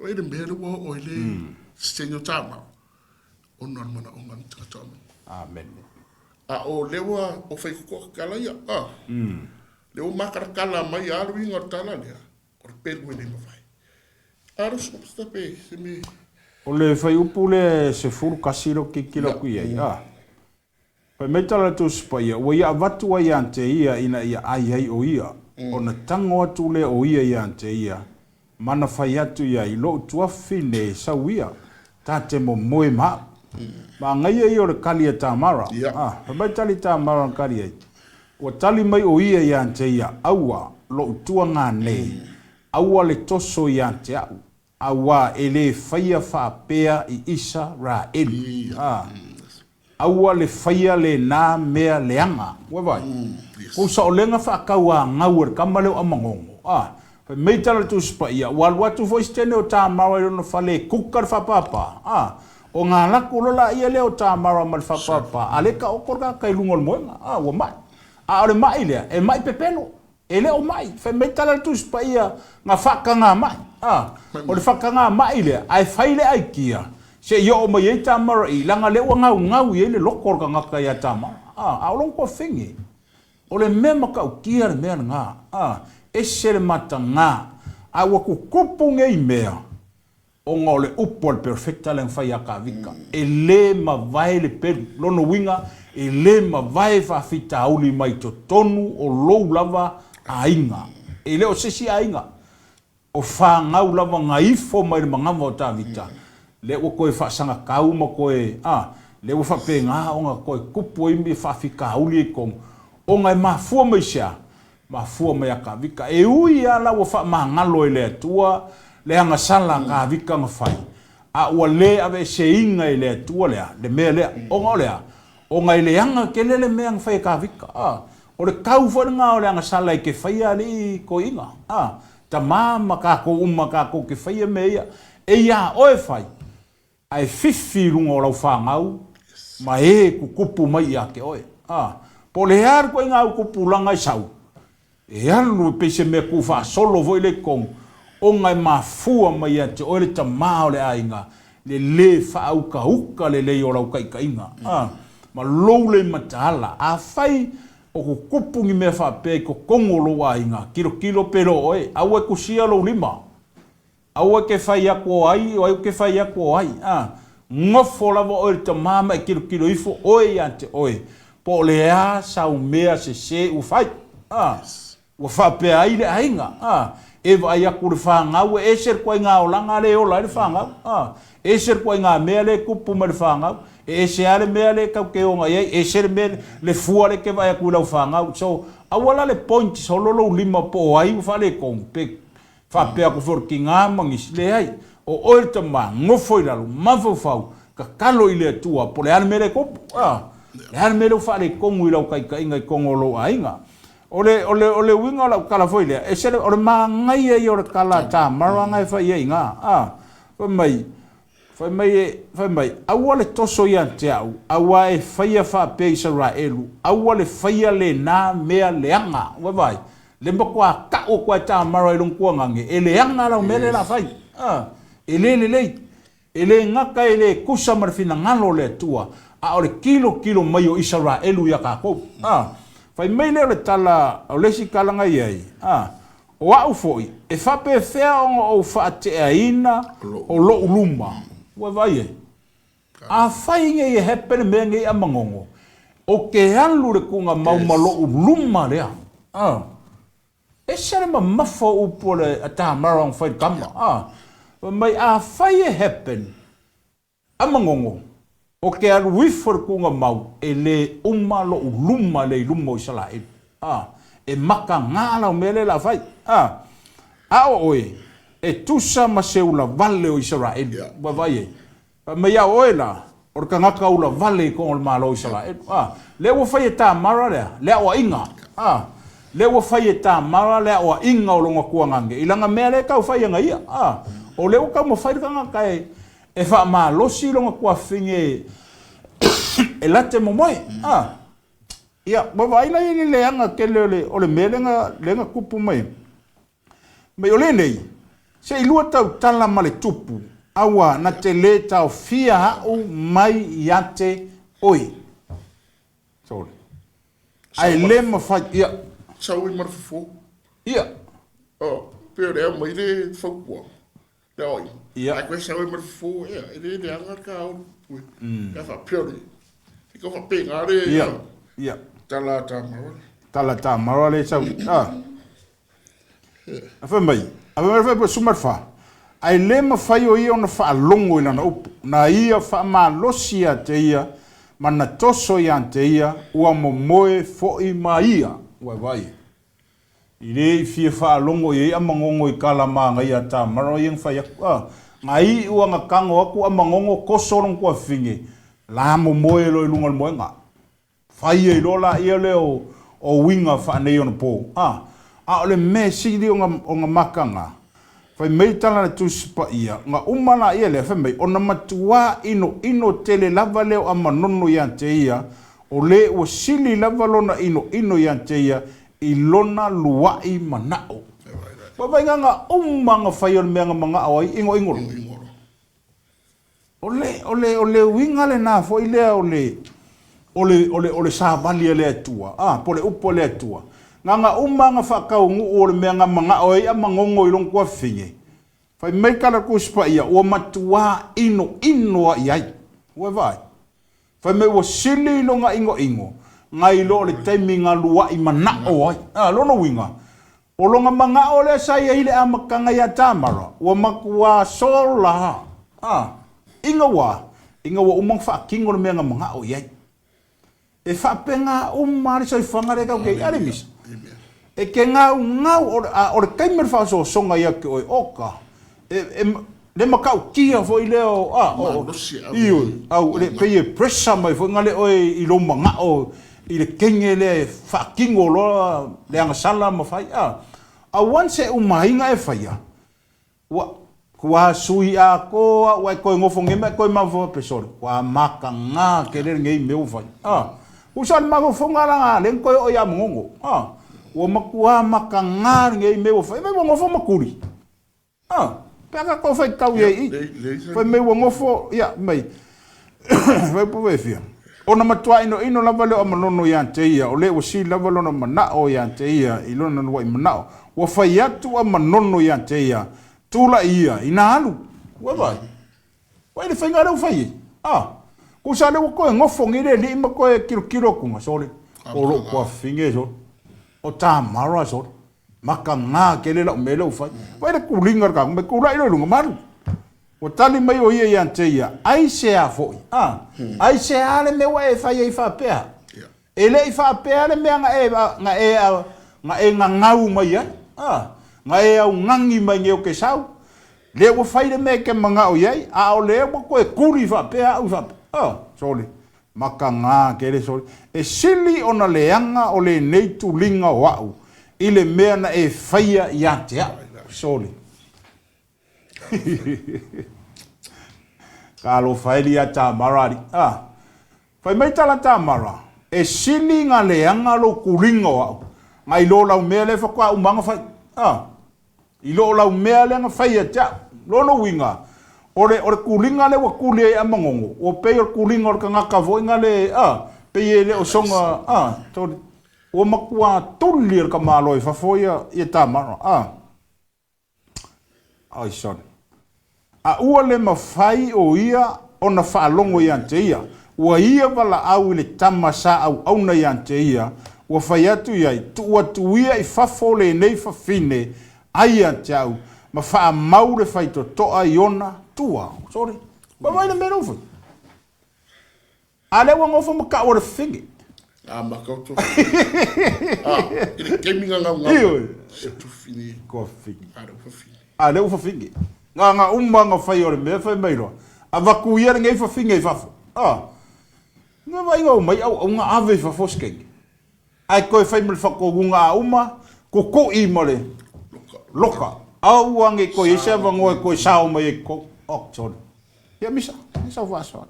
o le mea lea ua oo ai le siteni o Tamara, ona o le manaoga o ni tagata o Amene. Amene. A o lea ua o fai kokoa tala ia, ah, lea ua matalatala mai lava le uiga o le tala lea, O le pelu e le mafai. Alo se pe se me. O le fuaiupu lea e 11 lea ou te tilotilo atu i ai, a. Fai mai tala le Tusi Paia, Ua ia avatu ai ia te ia ina ia ai ai o ia, ona tago atu lea o ia ia te ia, ma na fai atu i ai, Lou tuafine e sau ia, ta te momoe ma au. Magaia ia o le kali a Tamara. A, fai mai tali Tamara na kali ai, Ua tali mai ʻo ia iā te ia, Aua, loʻu tuaga nei, aua le toso iā te aʻu, auā e lē faia faapea i Isa raʻelu. A, aua le faia lēnā mea leaga. Ua vaai? Kou saolega faakauāgau e le kama lea o Amagogo. A, fai mai tala le Tusi Paia, ua alu atu foi se teine o Tamara i lona fale e kuka le faapāpā. A, O ngā lako loa laia lea o Tamara ma le faapapa, a le taoto le tagata i luga o le moega, a ua maʻi. A o le maʻi lea, e maʻi pepelo, e le o maʻi. Fai mai tala le Tusi Paia, na faatagā maʻi, a o le faatagā maʻi lea, ae fai le aikia, se i oo mai ai Tamara i, leaga lea ua gaugau i ai le loto o le tagata iā Tamara, a, a o lona tuafine. O le mea matautia le mea lena, a, ese le matagā, a ua tutupu nei mea, Ona o le upu a le Perofeta lea na fai ia Kavika, e lē mavae le pelu. Lona uiga, e lē mavae faafitauli mai totonu o lou lava aiga. E le o se isi aiga, o fanau lava na ifo mai le manava o Tavita, lea ua toe faasagatau ma toe, a, lea ua faapena ona toe tupu ai faafitauli ia i totonu, ona e mafua mai i se a? Mafua mai a Kavika. E ui a la ua faamagalo e le Atua le agasala a Kavika na fai, a ua le aveeseina e le Atua le a? Le mea lea. Ona o le a? Ona e leaga tele le mea na fai e Kavika. A, o le tau foi lena o le agasala e te faia alii toeaiina. A, tama ma tatou uma tatou te faia mea ia. E iā oe fai, Ae fifi i luga o lau fanau ma e tutupu mai ia te oe. A, po o le a le ituaiga au tupulaga e sau, E alu e pei se mea tuufaasolo foi lea i totonu, ona e mafua mai ia te oe le tama o le aiga le lē faautauta lelei o lau taitaiga, a, ma lou le mataala. Afai o tutupu ni mea faapea i totonu o lou aiga, tilotilo pe le o oe, aua e tusia lou lima. Aua e te fai atu o ai, o ai ou te fai atu o ai, a. Nofo lava oe i le tama ma e tilotilo ifo oe ia te oe, po o le a sau mea sese ua fai, a. Ua faapea ai le aiga, a. E vaai atu le fanau e ese le ituaiga olaga lea e ola ai le fanau, a. Ese le ituaiga mea lea e tupu mai le fanau, e ese lava le mea lea tatou te oga i ai, ese le mea, le fua lea e te vaai atu i lau fanau. So, aua la le point solo lou lima po o ai ua faaletonu, pe Faapea atu foi o le tiga ma nisi, leai, o oe le tama, nofo i lalo, mafaufau, tatalo i le Atua, po o le a le mea lea e tupu, a, le a le mea lea ua faaletonu i lau taitaiga i totonu o lou aiga. O le, o le, o le uiga o lau tala foi lea, e ese le, o le manaia ia o le tala a Tamara na e fai ai i ina, a, fai mai, Fai mai e, fai mai, Aua le toso ia te au, auā e faia faapea Isaraelu, aua le faia lenā mea leaga. Ua vaai, le matua ka'u atu a e Tamara i lona tuagage, e leaga lau mea lea la fai. A, e le lelei. E le gata e le tusa ma le finagalo o le Atua, a o le tilotilo mai o Isaraelu iā kākou. A, fai mai lea o le tala, o le isi tala na i ai, a, O au foi, e faapefea ona ou faateaina o lo'u luma? Ua vaai ai? Afai nei e happen le mea nei a Manono, ou te alu i le tuugamau ma lo'u luma lea. Ah. Ese le mamafa o upu a le a Tamara ona fai i le tama. Ah. Fai mai, afai e happen, A Magogo, o ke alu ifo i le tuugamau, e lē uma loʻu luma lea i luma o Isalaelu. A, e makagā lau mea lea o le a fai. A, a o oe, e tusa ma se ulavale o Isaraelu. Ua vaai ai? Fai mai, a o oe la, o le tagata ulavale i totonu o le Malo o Isaraelu. A, lea ua fai e Tamara lea, le aoaiga. A, lea ua fai e Tamara le aoaiga o lona tuagage i lana mea lea e tau fai ana ia. A, o lea ua taumafai le tagata e E faamalosi lona tuafafine e late momoe. A. Ia, ua vaai la i le leaga tele o le, o le mea lea na, lea na tupu mai. Mai o lenei, se i lua tautala ma le tupu, aua na te le taofia a'u mai ia te oe. Sorry. Ae le mafai, ia. Sau i ma le fofo. Ia. Oh, pe o le aumai le fautuaga. Ia. Ai koe sau ai ma le fofo, ea, e le leaga le kaolu. Ka faapea le, i ka faapena le, Ia. Ia. Tala a Tamara. Tala Tamara le sau. Ah. A fai mai, a fai mai fai mai suma fa. Ai le mafai o ia ona faalogo i lana upu. Na ia faamalosi ia te ia, ma na toso ia te ia, ua momoe foʻi ma ia. Ua vai. I le i fia faalogo i ai a Magogo i kala manaia a Tamara ia na fai atu, a, na iu a na tago atu a Magogo toso lona tuafafine, la momoe loa i luga o le moega. Fai ai loa laia lea o, o uiga faaneionapo. A, a o le mea sili ona, ona makaga, fai mai le tala a le Tusi Paia, na uma laia lea, fai mai, ona matuā inoino tele lava lea o Amanono ia te ia, o le ua sili lava lona inoino ia te ia i lona luaʻi manaʻo. Ua vaigana uma na fai o le mea na manaʻo ai, inoino loa. O le, o le, o le uiga lenā foi lea o le, o le, o le, o le savali a le Atua, a, po o le upu a le Atua. Gagā uma na faataunuu o le mea na manaʻo ai a magogo i lona tuafafine, fai mai ka latou isi paia, ua matuā inoino a i ai. Ua e vaai? Fai mai ua sili i lona inoino nai lo o le taimi na luaʻi manaʻo ai. A, lona uiga, o lona manaʻo lea sa i ai i le amataga iā Tamara, ua matuā sola a, ina ua, ina ua uma ona faatino le mea na manaʻo i ai. E faapena uma lava le soifuaga lea tatou te i ai, a le misa? E te gaugau, o le, a, o le taimi o le faaosoosoga ia te oe, oka, e, e, le matautia foi lea o, a, o, ioe, au, le, pei e pressure mai foi gale oe i lou manao i le kenge lea e faatino loa le agasala ma fai, a. A once e uma ai na e faia, Ua, kua sui atoa ua e toe nofo nei ma e toe mafaufau pe sole, kua makagā tele lenei mea ua fai. A, usa le mafaufauna la lea na toe oo ia Magogo. A, Ua matua makaga lenei mea ua fai, fai ua nofo ma tuli. Ah, pe a tatou faitau i ai i i. Fai mai ua nofo, ia, mai, fai upu e fia. Ona matua inoino lava lea o Amanono ia te ia, o lea ua sili lava lona manao ia te ia i lona luaʻi manao. Ua fai atu Amanono ia te ia, Tulai ia, ina alu. Ua vaai. Vaai le faiga lea ua fai ai. Ah, tusa lea ua toe nofo nei le alii ma toe tilotilo atuga, sole, o lou tuafafine, sole, o Tamara, sole. Makaga tele lau mea lea ua fai. Vaai le tuliga o le tagata, mai tulai loa i luga, malu. Ua tali mai o ia ia te ia, aisea foi, a? Aisea le mea ua e fai ai faapea? E le i faapea le mea na e, na e, na e gagau mai ai, a? Na e augani mai nei ou te sau, lea ua fai le mea e te manao i ai, a o lea ua toe tuli faapea au faapea. A, sole. Makaga tele sole. E sili ona leaga o lenei tuliga o a'u i le mea na e faia ia te a'u. Sole. Talofa e lia Tamara alii. Ah. Fai mai tala Tamara, e sili na leaga lou tuliga o a'u, na i lo lau mea lea faatoa uma na fai. Ah. I lo lau mea lea na fai ia te a'u. Lona uiga, o le, o le tuliga lea ua tuli ai Amanono, ua pei o le tuliga o le tagata foi na le, a, pei e le o soga, a, sorry, ua matua tuli e le tamaloa i fafo ia, ia Tamara, a. Ai, sorry. A ua le mafai o ia ona faalogo ia te ia, ua ia valaau i le tama sa auauna ia te ia, ua fai atu i ai, Tuu atu ia i fafo lenei fafine ai ia te au, ma faamau le faitotoa i ona tua. Sorry. Vaai le mea lea ua fai. A lea ua nofo ma kau o le fafine. A ma kau to. A, i le taimi nga ngau ngau. Ioe. Se tufine. Ko fafine. A lea ua fafine. A lea ua fafine. Nga nga uma nga fai o le mea fai mai loa. Avatu ia lenei fafine i fafo. A. Nga vaaiga o mai auauna ave i fafo se taimi. Ae toe fai ma le faatonuga a uma, kukui ma le loka. Aua ne i toe i ai se avanoa e toe sao mai ai i totonu. Oh, sorry. Ia, Misa, Misa o faasoa.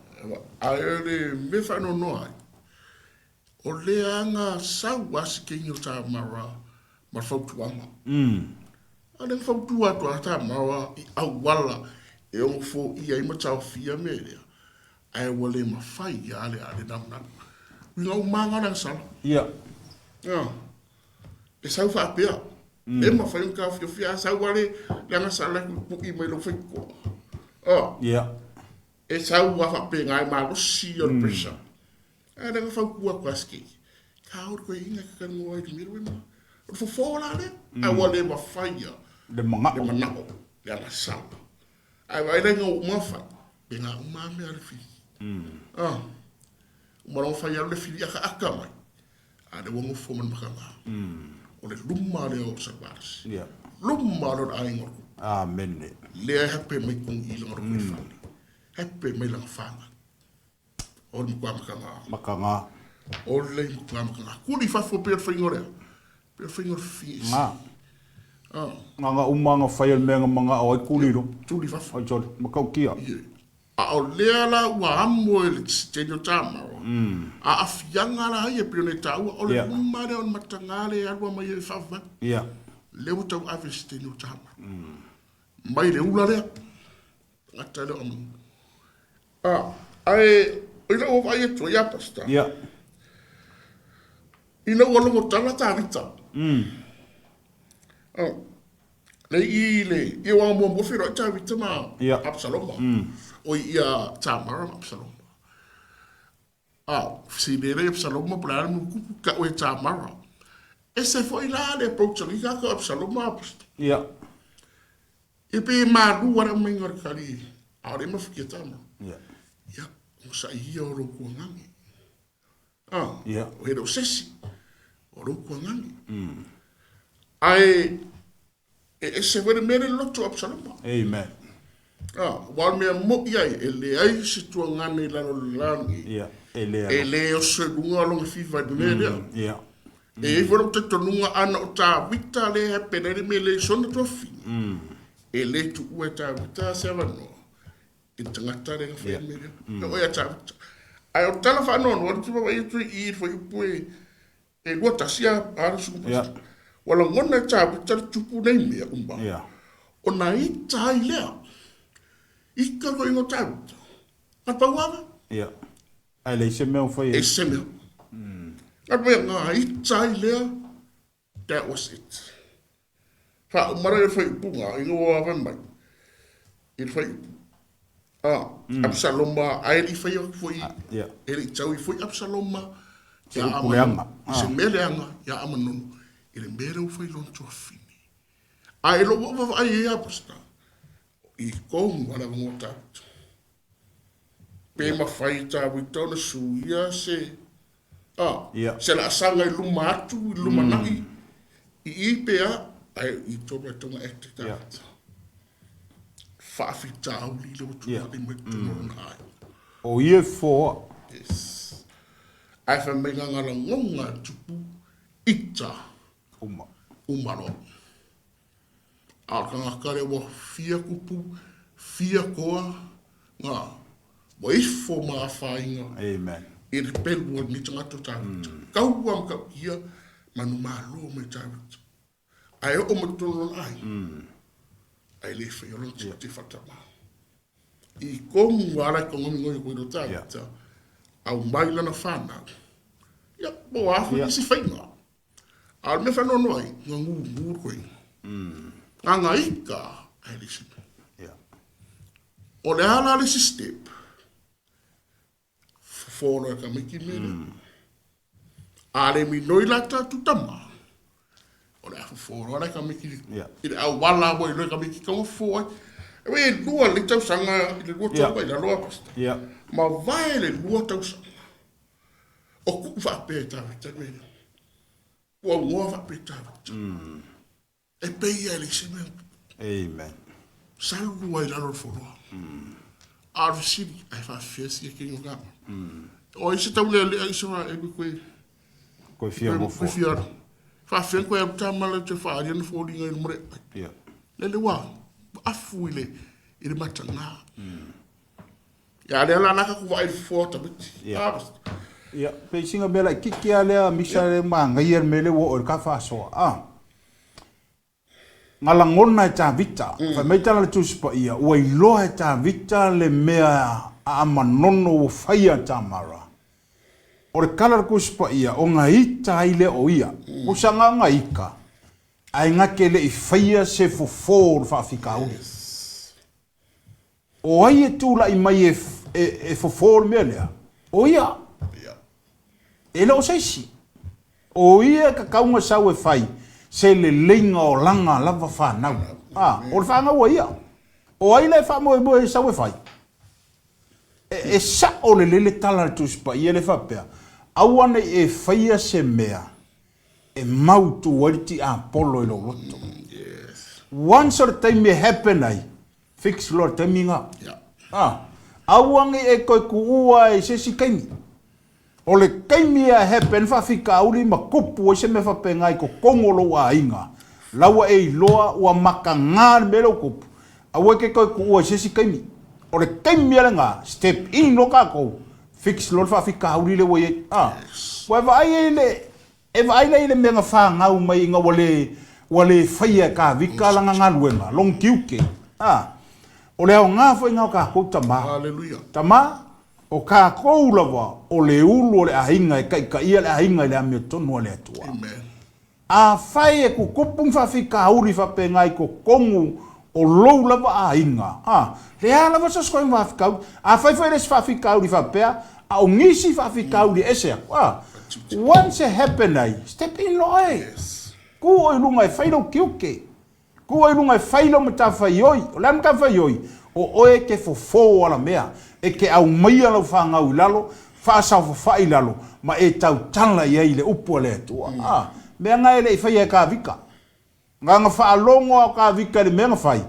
Ae o le mea faanoanoa ai, o lea aga sau a si keini o Tamara ma le fautuaga. A lea na fautua atu a Tamara i auala e ono foia ai ma taofia mea lea. Ae ua le mafai a le a le naunau. Uiga uma aga o le agasala. Ia. Ah. E sau faapea. Mm. E mafai ona taofiofia a sau a le le agasala e puipui mai lou faitotoa. Ah. Ia. E sau a faapena e malosi o le pressure. Ae lea na fautua atu a si keiki. Ka ore koe inga ke kanoa i le mea ma. O le fofo la lea. Ae ua le mafai a Le manao. Le manao. Le agasala. Ae vaai la i ngā uma fai, me ngā uma mea a le whiri. Ah, uma lava fai alu le whiri akaaka mai, a lea ua nofo ma le makanga. O le luma lea o Salvalasi. Yeah. Luma lea o le aiga o le kupu. Amene. Lea e hape mai kong i langa roto i fale. Hape mai langa whānau. O le matua makanga. Makanga. O le matua makanga. Kuli fafo pea le whainga lea. Pea le whainga o le whisi. Ngā. Ah. Ngā ngā uma ngā whai o le mea ngā manga o ai kuli ro. Tuli fafo. Ai sorry, makautia. Yeah. A o lea la ua amo e le tele o Tamara. A afiaga la ia pei ona e taua, o le luma lea o le mataga lea e alu mai ai e faavavau. Yeah. Lea ua tau ave i se tele o Tamara. Mai le ula lea. Tagata lea o Amanu. A, ae i lau vaai atu ai a Pastor. Yeah. Ina ua logo tala Tavita. Oh, le i le i wanga mua mua whiro i Tavita ma yeah. Absaloma. O i a Tamara ma Absaloma. A, si le le Absaloma pula le mukupu ka o e Tamara. E se foi la le approach i ka ko Absaloma Pastor. Yeah. E pei e malu a le aumaiga o le kali, ʻaʻole e mafukia tama. Ia. Ia, onosai ia o lou kuagagi. Ah, Ia. o he le o sesi, o lou kuagagi. Ae, e ese foi le mea le loto o Absaloma. Amen. Ah, aua o le mea moʻi ai, e leai se tuagana i lalo o le lagi. Ia, e le E le oso i luga o lona fiva i le mea lea. Ia. E i ai foi lou talitonuga ana o Tavita lea e hapena ai le mea le sona tuafafine, e le tuua e Tavita se avanoa i le tagata lea na fai le mea lea. E oo ia Tavita. Ae o le tala faanoanoa, ou te vaavaai atu i i i le fuaiupu e E lua tasi a a le suku yeah. Ua lagona e Tavita le tupu nei mea uma. Yeah. Ona ita ai lea. Ita ko ingo Tavita. Ka pau ava. Yeah. Ai le se mea fai. E se mea. Ka pau ngā ita ai lea. That was it. Faaumala le faaiupuga ina ua vave mai i le faaiupu. Ah, Absaloma, ae le i fai atu foi, e le i tau ai foi Absaloma ia Amanono, i se mea leaga ia Amanono i le mea lea ua fai i lona tuafafine. Ae i lou vaavaai i ai a Pastor, i tonu lava le avanoa o Tavita. Pe mafai e Tavita ona suia se a, se laasaga i luma atu, i lumanai, i i pe a, ae i tonu ai tonga ete Tavita. Faafitauli le ua tulai mai totonu o lona aiga. O ia e foa. Yes. Ae fai mai nga lagona e tupu ita. Uma. Uma loa. A o le tagata lea ua fia kupu, fia koa, ngā, ua ifo ma afaina Amen. i le pelu o lenei tagata o Tavita. Kaua ma tautia manumalo mai Tavita. Ae oo mai totonu o lona aiga, ae le faia lona tiute faatama. I tonu lava la e togoigoi atu ai lo Tavita, aumai lana fanau. Ia, po o a foi nisi faiga. A o le mea whanoano ai, nga ngu ngu koe. Nga nga ika, ai le isi mea. O le a la le isi step, fofo loa e tamaiti mea lea. A le minoi la tātou tama, o le a fofo loa la e tamaiti i le auala ua iloa e tamaiti taua fofo ai. E wei e lua le tausaga i le lua tausaga i lalo a Pastor. Ma vae le lua tausaga. O kuʻu faapea e Tavita le mea lea. Ua aunoa faapea e Tavita. E pei ia e leai se mea. Amen. Salu ai lalo le foloa. A o le fesili, ae faafefea sia kei o gama. O ai se taulealea i se wā e koe. Koe fia mofo. Koe fia. Faafefea koe alu tama le te whaaria na fōlinga i le mare. Yeah. Lele wā, afu i le, i le matanga. Ia lea la naka ku vaai le fofoa o tamaiti. Ia. Ia, pei singa mea laitiiti lava lea misa le manaia le mea lea ua oo i le ka faasoa. A. Nga lagona e Tavita, fai mai tala le Tusi Paia, ua iloa e Tavita le mea a Amanono ua faia a Tamara. O le tala a le Tusi Paia, o nga ita ai lea o ia. Pusa nga nga ika, ae nga te le i faia se fofo o le faafitauli. O ai e tulai mai e, e, e fofo le mea lea? O ia. E le o se isi. O ia e tatau ona sau e fai se leleiga o lana lava fanau. A, o le fanau a ia. O ai la e faamoemoe e sau e fai? E, e sao lelei le tala a le Tusi Paia lea e faapea, Aua ne i e faia se mea e mautu ai le tiapolo i lou loto. Once o le taimi e happen ai, fix loa le taimi lena. Ah, aua ne i e toe tuua i se isi taimi. O le taimi e happen faafitauli ma tupu ai se mea faapena i totonu o lou aiga, la ua e iloa ua mataga le mea lea ua tupu, aua e te toe tuua i se isi taimi. O le taimi lava lena, step in loa tatou, fix loa le faafitauli lea ua i ai. Ah, ua e vaai ai le, E vaai lea i le mea na fanau mai ina ua le ua le faia e Kavika lana galuega, lona tiute. A, o le aoga foi lena o tatou tama. Haleluia. Tama, o tatou lava o le ulu o le aiga e taitaia le aiga i le amiotonu a le Atua. Amen. Afai e tutupu ni faafitauli faapena i totonu o lou lava aiga, a, lea lava se sosofaina faafitauli. Afai foi e le o se faafitauli faapea, a o nisi faafitauli e ese atu, a, once e happen ai, step in loa oe. Tu oe i luga e fai lou tiute. Tu oe i luga e fai lau matafaioi. O le a le matafaioi? O oe e te fofo alamea, e te aumaia lau fanau i lalo, faasaofafai i lalo, ma e tautala i ai i le upu a le Atua. A, mea na e le i faia e Kavika. Na ona faalogo lava o Kavika i le mea na fai,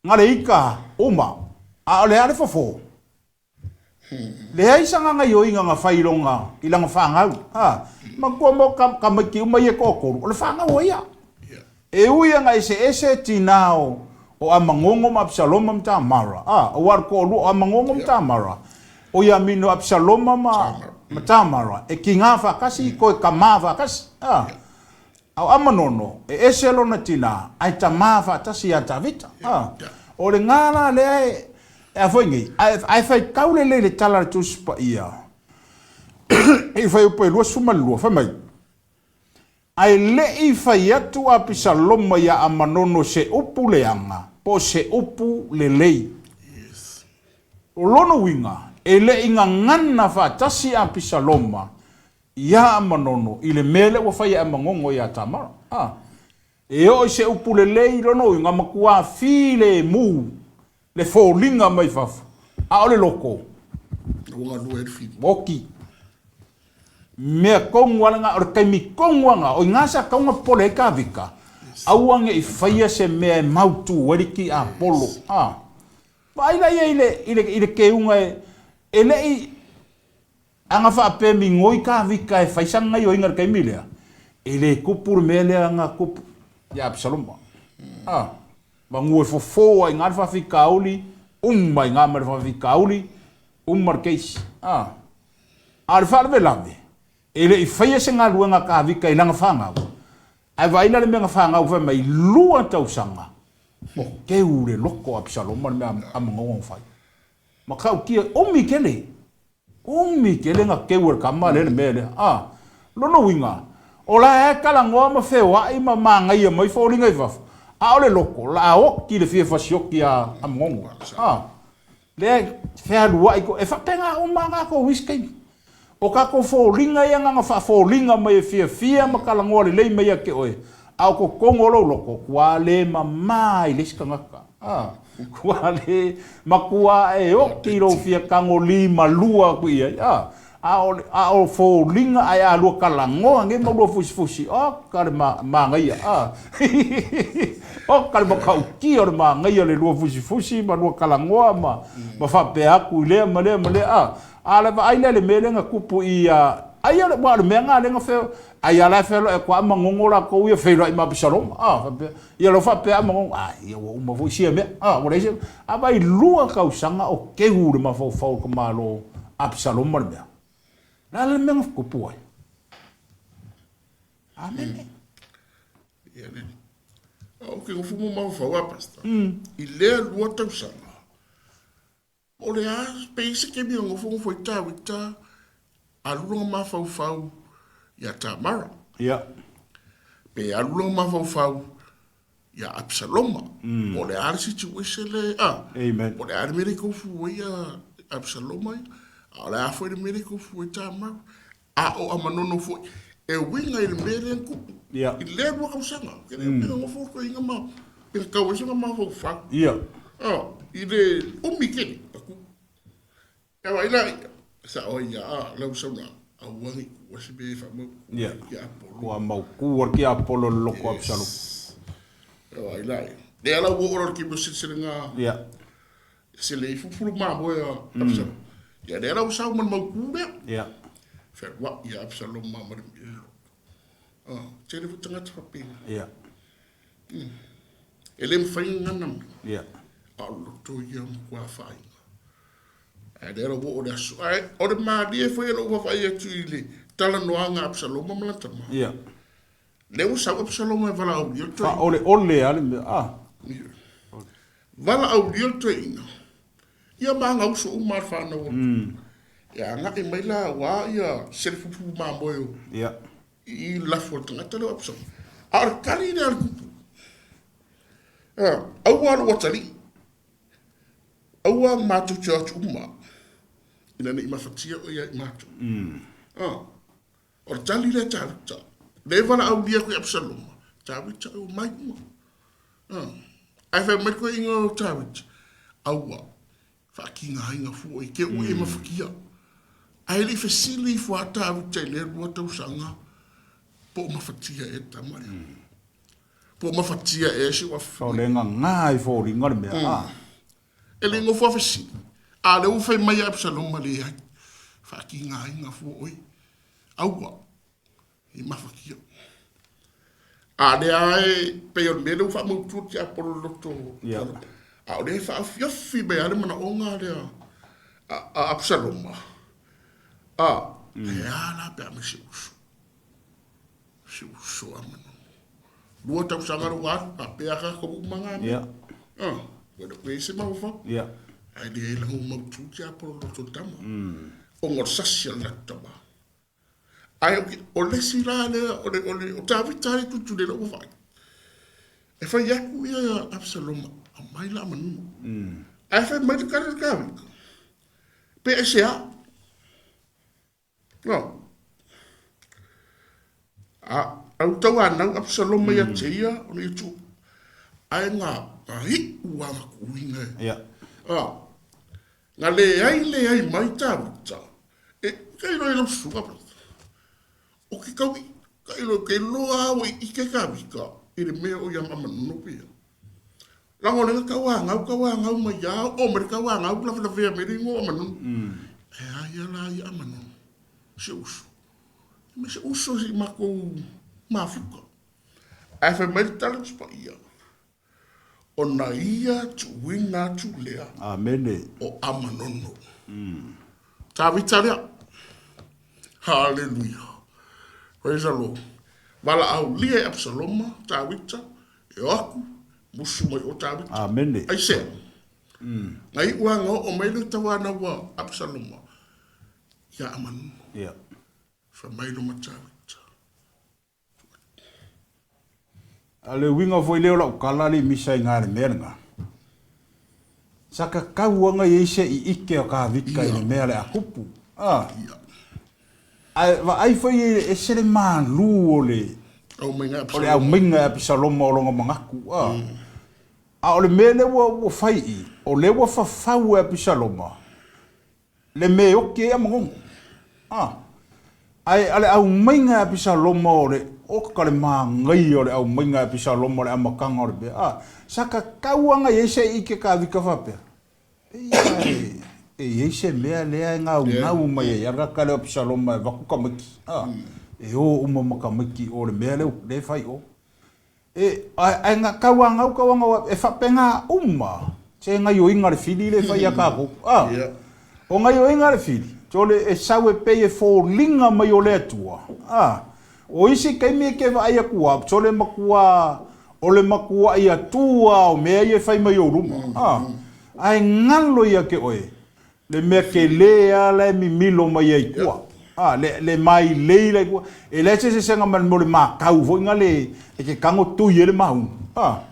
na le ika uma, a o le a le fofo? Leai sana gaioiga na fai i lona, i lana fanau. Ha, matua mo ka, tamaiti uma ia e toatolu, o le fanau a ia. E ui ana eseese tinā o, o Amagogo ma Apisaloma ma Tamara, a, aua o le toalua o Amagogo ma Tamara, o Iamino Apisaloma ma, ma Tamara e kigā faatasi toe tamā faatasi. A o Amanono, e ese lona tinā, ae tamā faatasi ia Tavita. A o le gā la lea e, e a foi nei, ae, ae faitau lelei le tala a le Tusi Paia i Fuaiupu e 22, fai mai, Ae le i fai atu a Apisaloma iā Amanono se upu leaga po o se upu lelei. O lona uiga, e le i gagana faatasi a Apisaloma iā Amanono i le mea lea ua fai e Amanono iā Tamara. A e oo i se upu lelei, lona uiga, matua filemu le foliga mai fafo, a o le loko, Ua galue ai le fili. Oki. Mea tonu lava lena, o le taimi tonu lava lena, o i ina sa tatau ona popole ai Tavita, aua ne i faia se mea e mautu ai le tiapolo. A. Vaai la ia i le, i le, i le keuga e, e le i, ana faapea migoi Tavita e fai sana gaioiga i le taimi lea, e le tupu le mea lea na tupu ia Apisaloma. A. Manu e fofo ai i ina le faafitauli, uma ai i ina ma le faafitauli, uma le case. A. A o le faalavelave, e le i faia se galuega a Tavita i lana fanau, ae vaai la le mea na fanau fai mai, 2 tausaga o teu le loto o Apisaloma le mea a Manoa na fai. Matautia, umi tele, umi tele na teu e le tama lea le mea lea. A, lona uiga, o la e talanoa ma feoai ma manaia mai foliga i fafo, a o le loto, la oti le fia fasioti a Manono. A, Lea e fealuai ko, e faapena uma lava tatou isi taimi. O tatou foliga ia na ona faafoliga mai e fiafia ma talanoa lelei mai ia te oe, a o totonu o lou loto, ua le mama i le isi tagata. A, ua le matua e oti lou fia tagolimalua atu i ai. A, a o, a o foliga ae a lua talanoa nei ma lua fusifusi, oka le manaia, a. Oka le matautia o le manaia le lua fusifusi ma lua talanoa ma, ma faapea atu i lea ma lea ma lea, a. A o le vaai lea i le mea lea na tupu i a, ai o le, aua o le mea lena lea na feo, ai a la e feiloai atu lava ma gogo latou ia feiloai ma Apisaloma, a, faapea, ia lea ua faapea lava Magogo, a, ia ua uma foi sia mea, a, ua leai se, a vailua tausaga o keu le mafaufau o le tamalo Apisaloma le mea. O le a le mea na tupu ai? Amene. Ia le. Ou te nofo ma mafaufau a Pastor. I lea 2 tausaga, O le a pe i ai se taimi e nofonofo ai Tavita alu lona mafaufau ia Tamara. Ia. Pe alu lona mafaufau ia Absaloma. Po o le a le situation le, a. Amen. Po o le a le mea le tofu ai ia Absaloma ia, a o le a foi le mea le tofu ai Tamara. A o Amanono foi, e uiga i le mea lea na tupu. Ia. I lea 2 tausaga, ke le pena nofo atu ai ma pena tau ai sona mafaufau. Ia. A, i le umi tele atu. E vaai la ia, sa o ia a lau saunoaga, aua ne i tuua se mea e faamautu Ia. ai le tiapolo. Ua mautu a le tiapolo i le loto o Absaloma. Yes. E vaai la ia. Lea la ua oo loa i le taimi o seleselega. Ia. Se le ifufulu mamoe a Absalom. Ia lea la ua sau ma le mautu lea. Ia. Fealuai ia Absalom ma le loto. Ah, tele foi tagata faapena. Ia. E le mafai ona gana mai. Ia. A o le loto ia matua afaina. Ae lea la ua oo le aso. Ae o le malie foi e lou vaavaai atu i le talanoaga a Absaloma ma lana tama. Ia. Lea ua sau Absaloma e valaaulia le toeaina. Faaoleole lava le mea. Ah. Ia. Valaaulia le toeaina. Ia ma aga uso uma a le fanau atu. Ia agai mai la aua ia selefufu mamoe o Ia. i le lafo a le tagata lea o Absaloma. A o le tali lea a le tupu. Ah, aua lou atalii. Aua matou te o atu uma ina ne i mafatia oe ia i matou. Ah. O le tali lea Tavita. Lea e valaaulia atu i Absaloma, Tavita e omai uma. Ae fai mai le toeaina o Tavita, aua, faatigaina fua i te ua e mafatia. Ae le i fesili ifo a Tavita i lea 2 tausaga po o mafatia ea le tama lea. Po o mafatia ea si ou afafine. O le gaga i foliga le mea. E le nofo a fesili, a lea ua fai mai e Absaloma, Leai, faatigaina fua oe, aua i mafatia. A lea e pei o le mea lea ua faamautu le tiapolo loto, a o lea e faaofiofi mai lava le manaoga lea a Absaloma. A. E a la pe a me si uso. Si uso a manu. Lua tausaga le ua alu, faapea ka ko uma ngā mea. Ah, ua le koe se mafaufau. Ae leai laga ua mautu tiapolo loto le tama. Ona o le sasi a le latou tama. Ae o le isi la lea, o le, o le, o Tavita le tulituli lau vaai. E fai atu ia ia Absaloma, aumai la manunu. Ae fai mai le tala le Tavita, pe aisea? No. A, au tauanau Absaloma ia te ia, ona ia tu. Ae ngā, ngā iu a ngā kuuinga e. A, Nga leai leai mai Tavita, e ka iloa i lau susuga brother. O ke kau i, ka iloa ke loa au i ike Tavita i le mea o ia Manono pia. Laga o le nga kau angau kau angau mai ia o mai le kau angau lavelavea mai le ingoa o Manono. E a ia la ia a Manono, si uso. Me se uso si makou mafuka. Ae fai mai le tala o Paia, Ona ia tuuina atu lea. Amene. O Amanono. Tavita lea. Haleluia. Praise the Lord. Valaaulia e Absaloma, Tavita, e o aku, musu mai o Tavita. Amene. Aisea. Na iu lava na oo mai le tauanau a Absaloma ia Amanono. Fai mai loma Tavita. A le uiga foi lea o lau tala le misa i nga le mea lena. Sa kakau anga i ai se i ike o Kavika i le mea le a kupu. A. Ae vaai foi e ese le malu o le o le aumaiga e Apisaloma o lona manatu. A. A o le mea lea ua fai i, o lea ua fafau e Apisaloma le mea e oti ai Amanono. A, ae a le aumaiga e Apisaloma o le oka le manaia o le aumaiga e Apisaloma o le amataga o le mea. A, sa tatau lava ona i ai se ike Tavita faapea, Pei lava e i ai se mea lea e gaugau mai ai lava le tagata lea o Apisaloma e avatu tamaiti. A, e o uma ma tamaiti i o i le mea lea e fai i o. E, ae na tauanau, tauanau, e faapena uma se gaioiga a le fili lea e fai ia tatou. A, o gaioiga a le fili, sole e sau e pei e foliga mai o le Atua. A, o isi taimi e te vaai atu lava, sole matua, o le matuai Atua o mea ia e fai mai ou luma. A, ae galo ia te oe, Le mea tele lava la e mimilo mai ai i tua. A, le, le mailei la i tua. E leai se eseesega ma le mea o le matau foi na le, e te tago tui ai le maunu. A,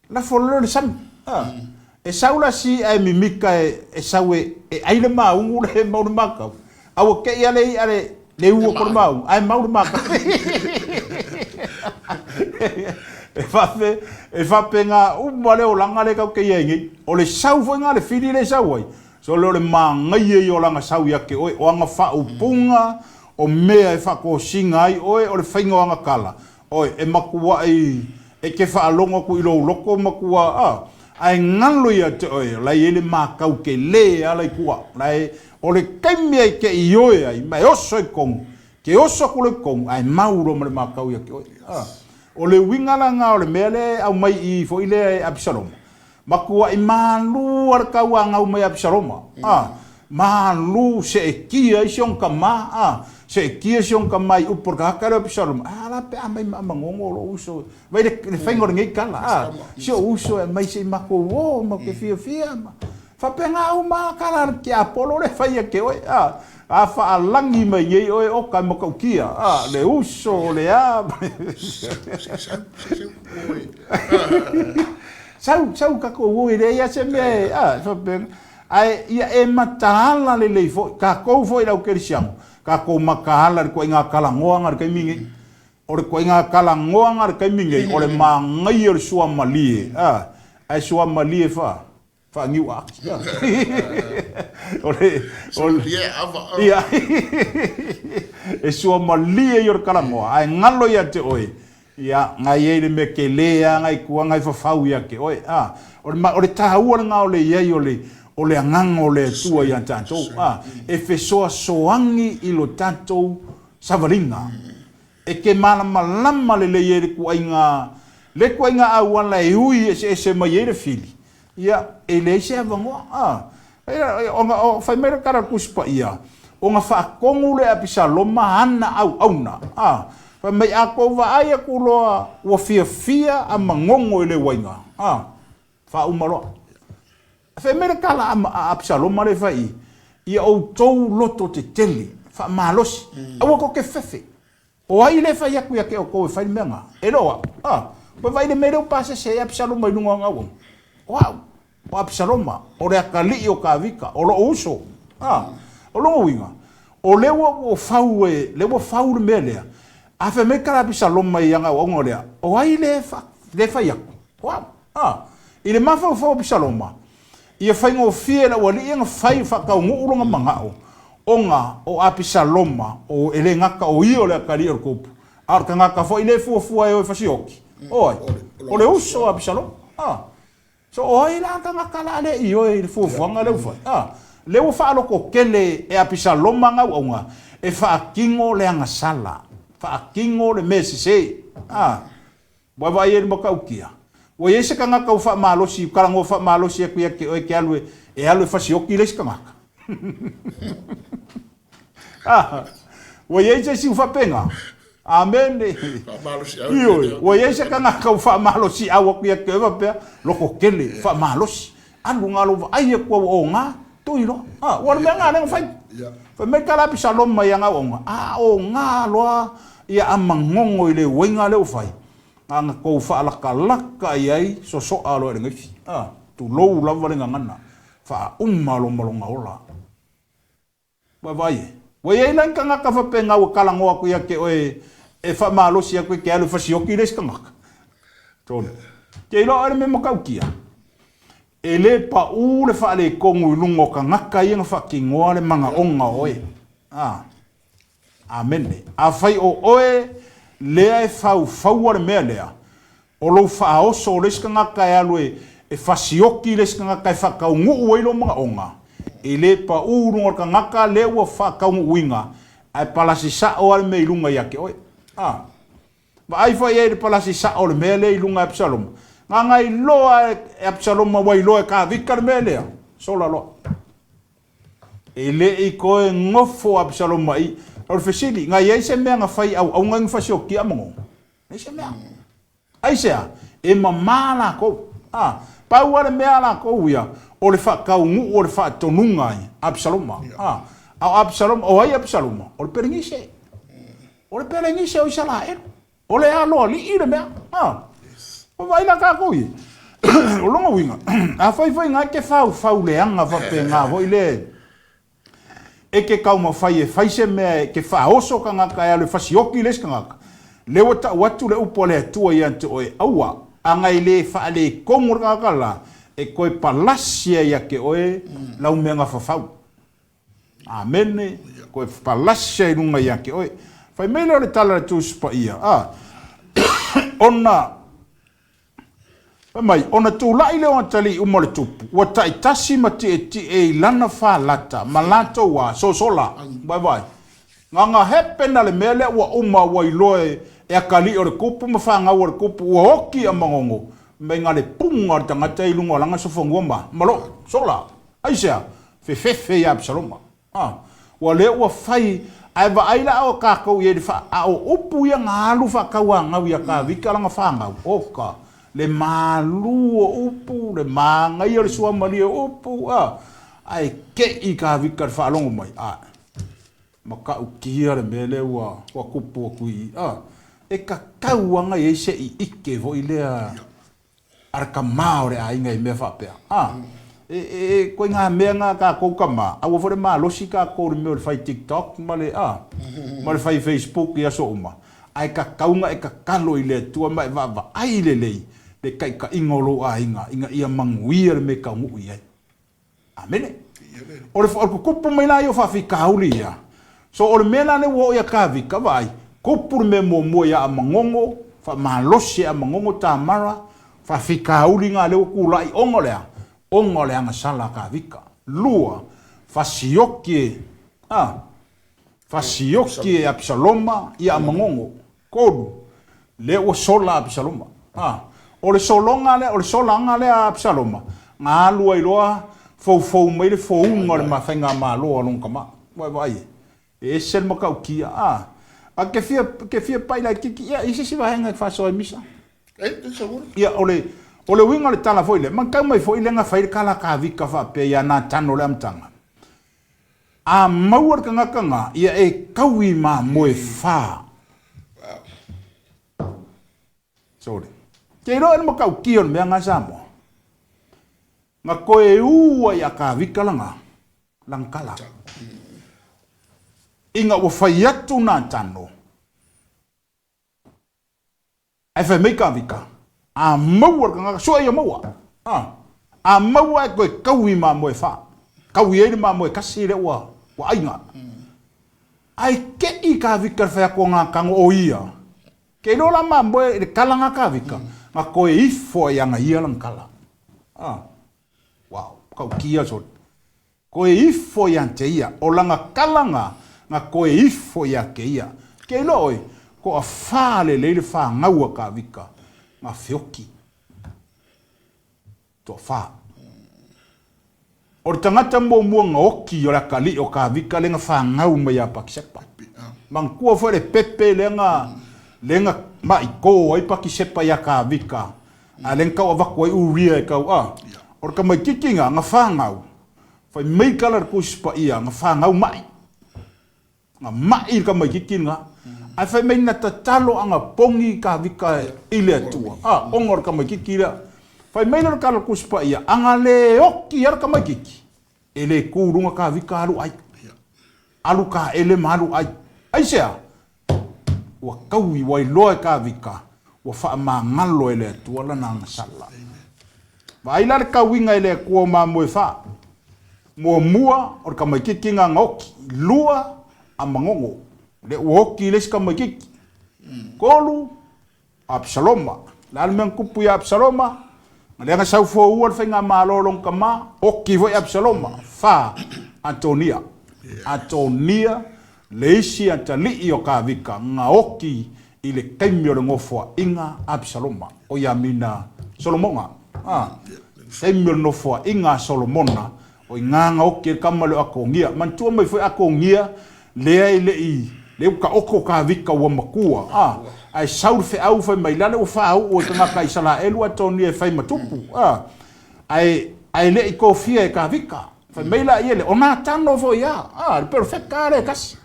lafo loa lea o le sami. A, e sau la si ae mimika e, e sau e, e ai le maunu le mau le matau. A ua te i a le i'a le, le u atu o le maunu, ae mau le matau. E fape, e faapena uma le olaga lea tatou te i ai nei. O le sau foi lena a le fili lea e sau ai, sole o le manaia ia o lana sau ia te oe, o ana faaupuga, o mea e faatosina ai oe, o le faiga o ana tala, oe, e matuai e te faalogo atu i lou loto matua, a, ae galo ia te oe, o la e i ai le matau tele lava la i tua, la e, o le taimi e te ioe ai, ma e oso i totonu, te oso atu loa i totonu, ae mau loa ma le matau ia te oe. A, o le uiga la lena o le mea lea e aumai i i foi lea e Apisaloma, Matuai malu a le tauanau mai Apisaloma, a, malu seetia ai si ona tama, a, seetia si ona tama i upu o le tagata lea o Apisaloma, a la pe a aumai ma Amanono lou uso, vaai le faiga o lenei tala, a, si ou uso e aumai se i matou o, matou te fiafia, ma faapena uma tala a le tiapolo lea e fai ia te oe, a, a faalagi mai nei oe oka e matautia, a, le uso, o le a. Sau, sau tatou o e leai lava se mea e, a, e faapena. Ae ia e mataala lelei foi, tatou foi le au kerisiano, tatou mataala i le ituaiga talanoaga i le taimi lenei. O le ituaiga talanoaga i le taimi lenei, o le manaia o le suamalie, a, ae suamalie fa, faaniu aati. O le, o le, Suamalie ava. Ia, e suamalie ia o le talanoa, ae galo ia te oe, Ia, na i ai le mea tele lava na i tua na i fafau ia te oe. A, o le, o le taua lena o le i ai o le, o le Agaga o le Atua ia tatou, a, e fesoasoani i lo tatou savaliga. E te malamalama lelei ai le ituaiga, le ituaiga auala e ui eseese mai ai le fili, ia, e leai se avanoa. A, ona, o, fai mai le tala a le Tusi Paia, Ona faatonu lea e Apisaloma ana auauna, a, fai mai, A tou vaai atu loa ua fiafia a magogo i le uaiga, a, faauma loa. Fai mai le tala a Apisaloma lea e fai i i, Ia outou loto tetele, faamalosi, aua tou te fefe. O ai lea e fai atu ia te outou e fai le mea lena? E le o au. A, ua vaai i le mea lea ua pasese ai Apisaloma i luga o ana auauna. O au, o Apisaloma, o le atalii o Tavita, o lou uso. A, o lona uiga, o lea ua ua fau e, lea ua fau le mea lea. A fai mai tala Apisaloma i ana auauna lea, o ai lea e fa, lea e fai atu? O au. A, i le mafaufau o Apisaloma, Ia faigofie e le aualii ona fai faataunuu lona manao, ona o Apisaloma, o, e le gata o ia o le atalii o le tupu, a o le tagata foi lea e fuafua e o e fasioki. O ai? O le uso o Apisaloma. A. So o ai la le tagata la lea ioe i le fuafuaga lea ua fai? A. Lea ua faalototele e Apisaloma ana auauna e faatino le agasala, faatino le mea sese. A. Ua vaai ai le matautia, ua i ai se tagata ua faamalosi, ua talanoa faamalosi atu ia te oe e te alu e alu e fasioki le isi tagata. Ah, ua i ai se isi ua faapena. Amene. Ioe, ua i ai se tagata ua faamalosiau atu ia te oe faapea, loko tele, faamalosi. Alu na lou vaai atu au oga, tui loa. Ah, ua le mea na lea na fai. Fai mai tala Apisaloma i ana auauna, a oga loa ia a magogo i le uaiga lea ua fai, na ona tou faalakalaka i ai sosoa loa i le gaifi. Ah, tulou lava le gagana, faauma loa ma lona ola. Vaavaai e. Ua i ai la ni tagata faapena ua talanoa atu ia te oe e faamalosi atu e te alu e fasioki le isi tagata? Tonu. Te iloa oe le mea matautia? E le paʻū le faaletonu i luga o tagata ia na faatinoa le manaoga o oe. A. Amene. Afai o oe lea e faufaua le mea lea, o lou faaoso o le isi tagata e alu e fasioki le isi tagata e faataunuu ai lou manaoga, e le paʻū i luga o le tagata lea ua faataunuuina, ae palasi sao lava le mea i luga ia te oe. A. Vaai foi i ai i le palasi sao o le mea lea i luga e Apisaloma. Na ona iloa e Apisaloma ua iloa e Tavita le mea lea, sola loa. E le i toe nofo Apisaloma i. O le fesili, na i ai se mea na fai auauna ai na fasiokia Amagogo? Leai se mea. Aisea? E mamā lakou. A, pau lava le mea a lakou ia, o le faataunuu o le faatonuga ai Apisaloma. A, a o Apisaloma, o ai Apisaloma? O le Pelenise. O le Pelenise o Isalaelu. O le aloalii le mea. A, ua vaai la tatou i o lona uiga, afai foi na e te faufau leaga faapena foi le e te taumafai e fai se mea e te faaoso tagata e alu e fasioki le isi tagata, lea ua tau atu le upu a le Atua ia te oe, aua, ana e le faaletonu le tagata la, e toe palasi ai ia te oe lau mea na fafau. Amene, toe palasi ai i luga ia te oe. Fai mai lea o le tala a le Tusi Paia, a, ona Fai mai, ona tulai lea o atalii uma o le tupu, ua taitasi ma tietie i lana falata ma latou a, sosola, vaevae. Gaga hepena le mea lea ua uma ua iloa e atalii o le tupu ma fanau a le tupu ua oti a magogo, mai ga le puga o le tagata i luga o lana sofonua ma, ma loo, sola. Aisea? Fefefe ia Apisaloma. A, ua lea ua fai, ae vaai la o tatou i ai i le fa, a o upu ia na alu faatauanau ia Tavita lana fanau, oka, le malu o upu, le manaia o le suamalie o upu, a, ae te i Tavita i le faalogo mai, ae, matautia le mea lea ua, ua tupu atu i i, a, e tatau lava ona i ai se ike foi lea a le tama o le aiga i mea faapea. A, e, e, e koe ngā mea ngā kākou tama, aua foi le malosi kākou i le mea o le fai TikTok ma le, a, ma le fai Facebook i aso uma, ae tatau ona e tatalo i le Atua ma e vaavaai lelei le taitaiga o lou aiga ina ia manuia le mea e taunuu i ai. Amene. O le, o le tutupu mai la ia o faafitauli ia. So o le mea la lea ua oo ia Tavita, vaai, tupu le mea muamua ia Amagogo, faamalosi e Amagogo Tamara, faafitauli na lea ua tulai ona o le a? Ona o le agasala a Tavita. Lua, fasioki e, a, fasioki e Apisaloma ia Amagogo. Tolu, lea ua sola a Apisaloma. A, o le sologa lea, o le solaga lea a Apisaloma, na alu ai loa foufou mai le fouga o le faigamalo a lona tama. Ua e vaai e? E ese le matautia, a. A ke fia, ke fia pai laitiiti, ia, i se isi vaega e faasoa ai misa. Ia, o le, o le uiga o le tala foi lea, matau mai foi lea na fai le tala a Kavika faapea ia Natano i le amataga, A maua le tagata na, ia e taui mamoe fa. Sorry. Ke iloa e le matautia o le mea na Samoa. Na toe u ai a Kavika lana, lana tala. Ina ua fai atu Natano, Ae fai mai Kavika, A maua le tagata, sue ia maua. A, a maua e toe taui mamoe fa. Taui ai le mamoe kasi lea ua, ua aiga. Ae kei Kavika le fai atu o Gatano o ia. Ke iloa la mamoe i le kala nga Kavika, na toe ifo ai ana ia lana kala. A, wow, tautia sole. Koe ifo ia te ia, o lana kalaga na koe ifo ia te ia. Ke iloa oe, koa fa lelei le fanau a Kavika, na feoki. Toa fa. O le tagata muamua na oki o le atalii o Kavika lea na fanau mai ia Patisepa. Manatua foi le pepe lea na, lea na maitō ai Patisepa ia Kavika, a lea na tau avatu ai Uria e tau a. O le tamaitiiti na, na fanau, fai mai tala le Tusi Paia, na fanau mai. Na mai le tamaitiiti lena. Ae fai mai na tatalo a na pogi Kavika i le Atua, a, ona o le tamaitiiti lea. Fai mai lea o le tala o le Tusi Paia, a na le oti lava le tamaitiiti, e le tu i luga Kavika alu ai. Alu kaele ma alu ai. Aisea? Ua taui, ua iloa e Kavika, ua faamagalo e le Atua lana agasala. Vaai la le tauiga e le Atua o mamoe fa. Muamua, o le tamaitiiti na na oti. Lua, a Magogo, lea ua oti i le isi tamaitiiti. Tolu, Apisaloma. O le a le mea na tupu ia Apisaloma? Na lea na sau foua le faigamalo o lona tama, oti foi Apisaloma. Fa, Atonia. Atonia le isi atalii o Kavika na oti i le taimi o le nofoaiga a Apisaloma, o ia mina Solomona. A, taimi o le nofoaiga a Solomona, O i ina na oki ai le tama lea o Atonia. Manatua mai foi Atonia lea e le i, lea ua taoto Kavika ua matua, a, ae sau le feau fai mai, lale ua faauu e tagata Isaraelu Atonia e fai ma tupu, a, ae, ae le i tofia e Kavika. Fai mai laia lea, o Natano foi a, a, le perofeta lava lea e tasi.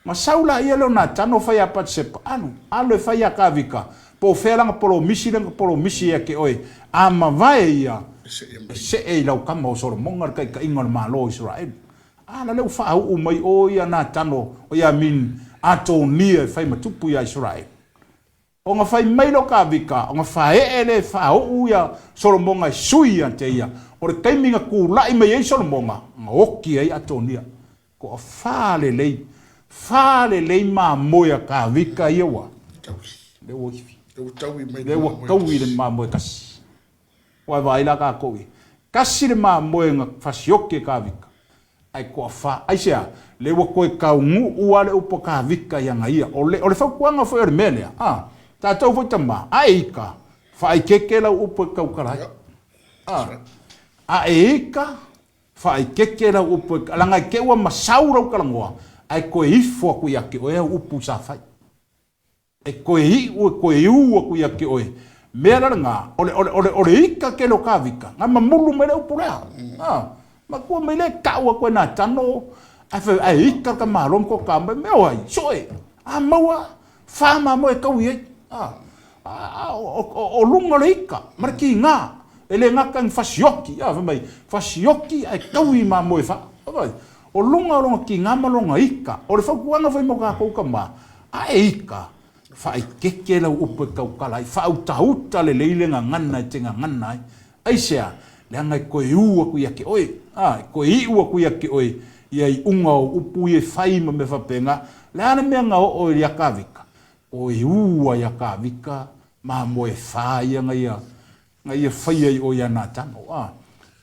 Ma sau laia lea o Natano fai ia Patisepa, Alu, alu e fai ia Kavika, po o fea lana polomisi lea na polomisi ia te oe, a mavae ia, e see i lau tama o Solomona le taitaiga o le Malo o Isaraelu. A la lea ua faauu mai o ia Natano, o ia min Atonia e fai ma tupu ia Isaraelu. Ona fai mai lea o Kavika, ona faee lea e faauu ia Solomona e sui ia te ia. O le taimi na tulai mai ai Solomona, na oti ai Atonia. Toafa lelei, fa lelei mamoe a Kavika ia ua, lea ua ifi. Lea ua taui le mamoe tasi. Ua e vaai la tatou i. Tasi le mamoe na fasioki e Kavika, ae toafa. Aisea? Lea ua toe taunuu lava le upu a Kavika i ana ia. O le, o le fautuaga foi o le mea lea, a, tatou foi tama, a e ika, faaikeke lau upu e tautala ai. A, a e ika, Faaikeke lau upu e, leaga e te ua masau lau talanoa, ae toe ifo atu ia te oe au upu sa fai. E toe iu, e toe u atu ia te oe. Mea la lena, o le, o le, o le, o le ika tele o Kavika, na mamulu mai le upu lea. A, matua mai lea e tau atu e Natano, ae fai, ae ika le tamaloa ma toka mai, mea o ai, soe, a maua, fa mamoe e taui ai. A, a, o, o, o luga o le ika, ma le kiga, e le gata ni fasioki, a, fai mai, fasioki ae taui mamoe fa. Fai mai, o luga o lona kiga ma lona ika, o le fautuaga foi mo tatou tama, a e ika, faaikeke lau upu e tautala ai, faautauta lelei le gagana e te gagana ai. Aisea? Leaga e toe u atu ia te oe, a, e toe iu atu ia te oe ia iuga o upu ia e fai ma mea faapena. Le a le mea na oo ia Kavika? Toe u ai a Kavika mamoe fa ia na ia na ia faia i o ia Natano, a.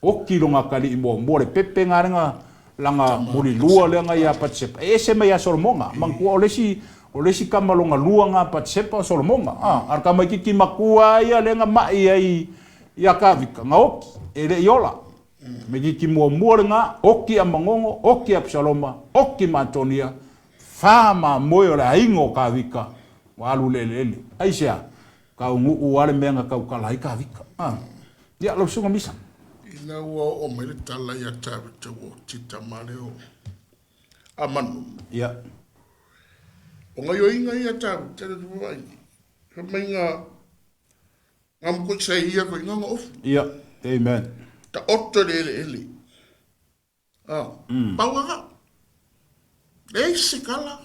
Oki lona atalii muamua le pepe nga lena lana mulilua lea na ia Patisepa. E ese mai ia Solomona. Manatua o le isi o le isi tama lona lua na Patisepa o Solomona, a. A o le tamaititi matua lava ia lea na mai ai ia Kavika, na oki, e le i ola. Tamaititi muamua lena, oki Amagogo, oki Apisaloma, oki ma Atonia, Fa mamoe o le aiga o Kavika ua alu i le eleele. Aisea? Taunuu lava le mea na tautala ai Kavika. A. Ia, lau Susuga Misa. Ina ua oo mai le tala ia Tavita ua oti tama lea o Amanono. Ia. O gaioiga ia Tavita le vaai nei. Fai mai nga nga mokoi sa ia ko inga ofu. Ia. Amen. Ta oto le eleele. Ah. Pau aga. Leai se kala.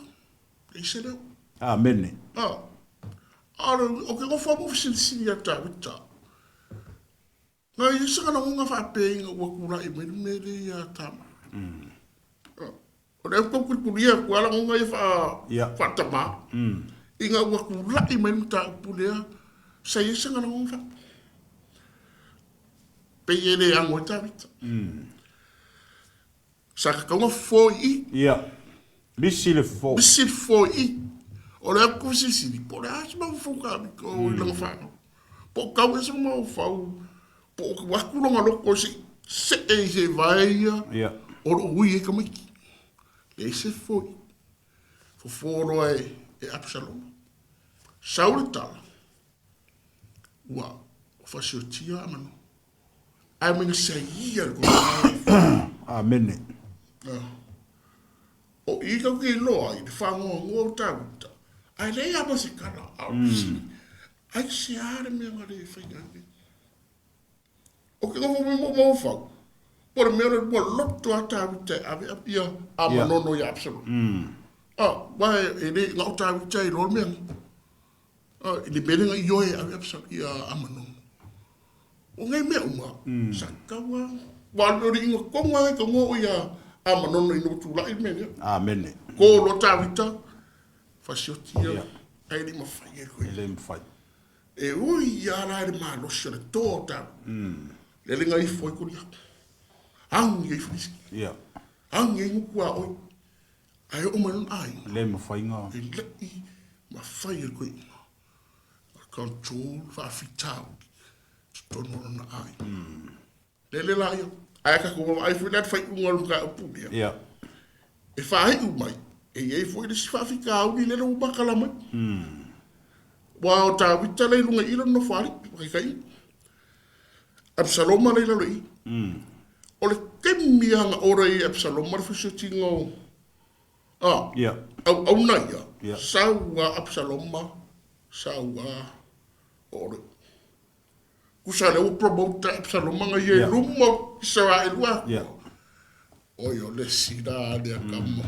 Leai se leo. Amene. Ah. A o ke gofa mo fesilisili ia Tavita. Nga i se kana ngonga faapea ina ua kula'i mai le mea lea ia Tama. Ah. O le au tau kulikulia atu ala ngonga ia Ia. faatamā. Ina ua kula'i mai le mataupu lea, sa i ai se kana ngonga faapea. Pei e le ano ai Tavita. Sa tatau ona fofo i i. Ia. Misi le fofo. Misi le fofo i i. O le au fesilisili, po o le a se mafaufau Tavita o i lana fanau. Po o tau ea se mafaufau, po o atu lona loto se i see i se vae ia Ia. o lo o ui ai tamaiti. Leai se fofo i i. Fofo loa e Absaloma. Sau le tala, ua fasiotia Amano. Ae mea saia le kona. Amene. O i kau ke iloa i le whangoangoa o Tavita. Ae leai a ma se kala, a o mm. Ai se a le mea nga le whai ai. O ke ngofo me mo mo fau. Po le mea le ua loto a Tavita e ave ia a manono i Absalom. Ah, wa e le nga o Tavita i loa le mea. Ah, i le mea le nga i oe ave Absalom ia Amanono. O ngai mea uma, sa taua, wa le ori inga konga ai ka ngo ia Amanono i no tula'i le mea lea. Amene. Ko lo Tavita, fasioti ia, ai le mawhai e koe. E le mawhai. E ui ia la e le malosi o le tō o Tavita. Le le ngai foi kuri atu. Angi ai frisiki. Ia. Angi ai nguku a oi. Ai o mai lona ai. Le mawhai ngā. E le i mawhai e koe. Control faafitauli totonu o lona aiga. Lele la ia, ae ka ko ai foi la faaiuga o le mataupu lea. Ia. E faaiu mai, e i ai foi le isi faafitauli lele ua matala mai. Ua o Tavita le i luga i i lona nofoalii, faakaitaiga. Absaloma le i lalo i i. O le taimi lava na ora ai e Absaloma le fesiotiga o a auauna ia, sau a Absaloma, sau a o le Kusa lea ua promote a Absaloma nga ia i luma o Isaraelu atoa. Oi, o le isi la lea kama.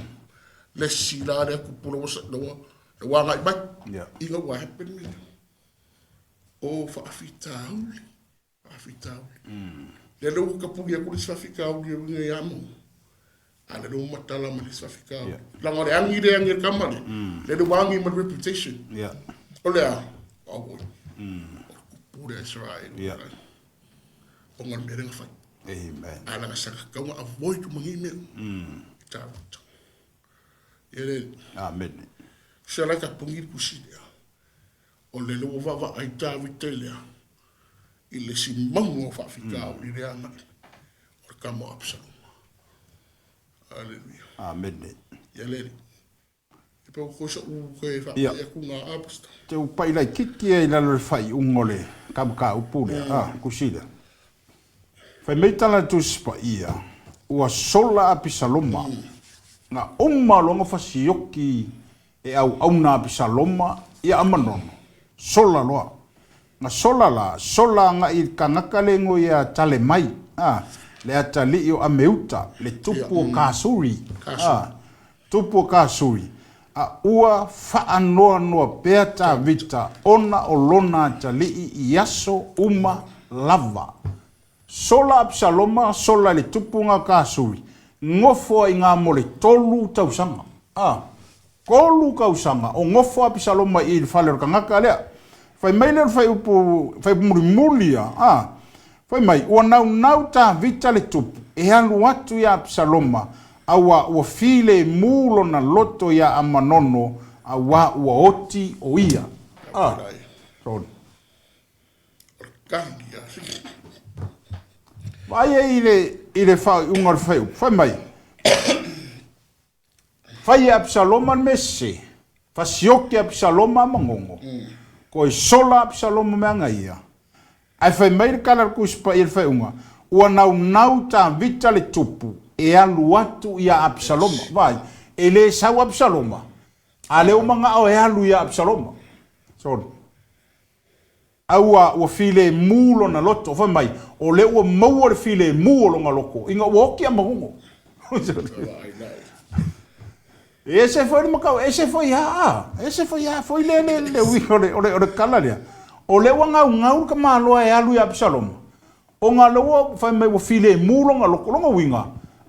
Le isi la lea kupu la ua, la ua agai mai. Ina ua happen mea. O faafitauli, faafitauli. Lea lea ua tapuni atu le isi faafitauli e uiga ia Amona. A lea ua matala ma le isi faafitauli. Leaga o le agi lea e agi e le tama lea, lea ua agi ma le reputation. O le a? Auoi. O le kupu lea a Isaraelu. Ona o le mea lea na fai. Amen. A leaga sa tatau ona avoid uma nei mea. Tavita. Ia le. Amen. Se la ka pungi le tusi lea. O lele ua vaavaai Tavita i lea, i le isi mauga o faafitauli lea agai, o le tama o Apisaloma. Aleluia. Amene. Ia le Alii. E pau koe soʻu toe faapai atu na a, Pastor. Te upai laitiiti ia i lalo o le faaiuga o le kamaka-upu lea, a, tusi lea. Fai mai tala a le Tusi Paia, ua sola Apisaloma, na uma loa ona fasioki e auauna Apisaloma ia Amanono, sola loa. Na sola la, sola agai i le tagata le igoa ia Talemai, a, le atalii o Ameuta, le tupu o Kasuri, a, tupu o Kasuri, a ua faanoanoa pea Tavita ona o lona atalii i aso uma lava. Sola Apisaloma, sola i le tupuga o Kasuri, nofo ai gā mo le 3 tausaga. A, 3 kausaga o nofo Apisaloma i i le fale o le tagata lea. Fai mai lea o le faaiupu, faaiupu mulimuli ia, a, fai mai, ua naunau Tavita le tupu e alu atu iā Apisaloma, auā ua filemu lona loto iā Amanono, auā ua oti o ia. A, sorry. Vaai ai i le, i le faaiuga o le faaiupu. Fai mai, Fai e Apisaloma le mea sese, fasioki e Apisaloma a magogo, koe sola Apisaloma me aga ia. Ae fai mai le tala a le Tusi Paia i le faaiuga, Ua naunau Tavita le tupu e alu atu iā Apisaloma. Vaai, e le sau Apisaloma, a lea ua manao e alu iā Apisaloma. Sorry. Aua ua filemu lona loto. Fai mai, o lea ua maua le filemu o lona loto, ina ua oti a magogo. E ese foi le makau, ese foi a, ese foi a, foi lea le, le uiga o le, o le, o le tala lea. O lea ua gaugau le tamaloa e alu ia Apisaloma, ona lea ua fai mai ua filemu lona loto. Lona uiga,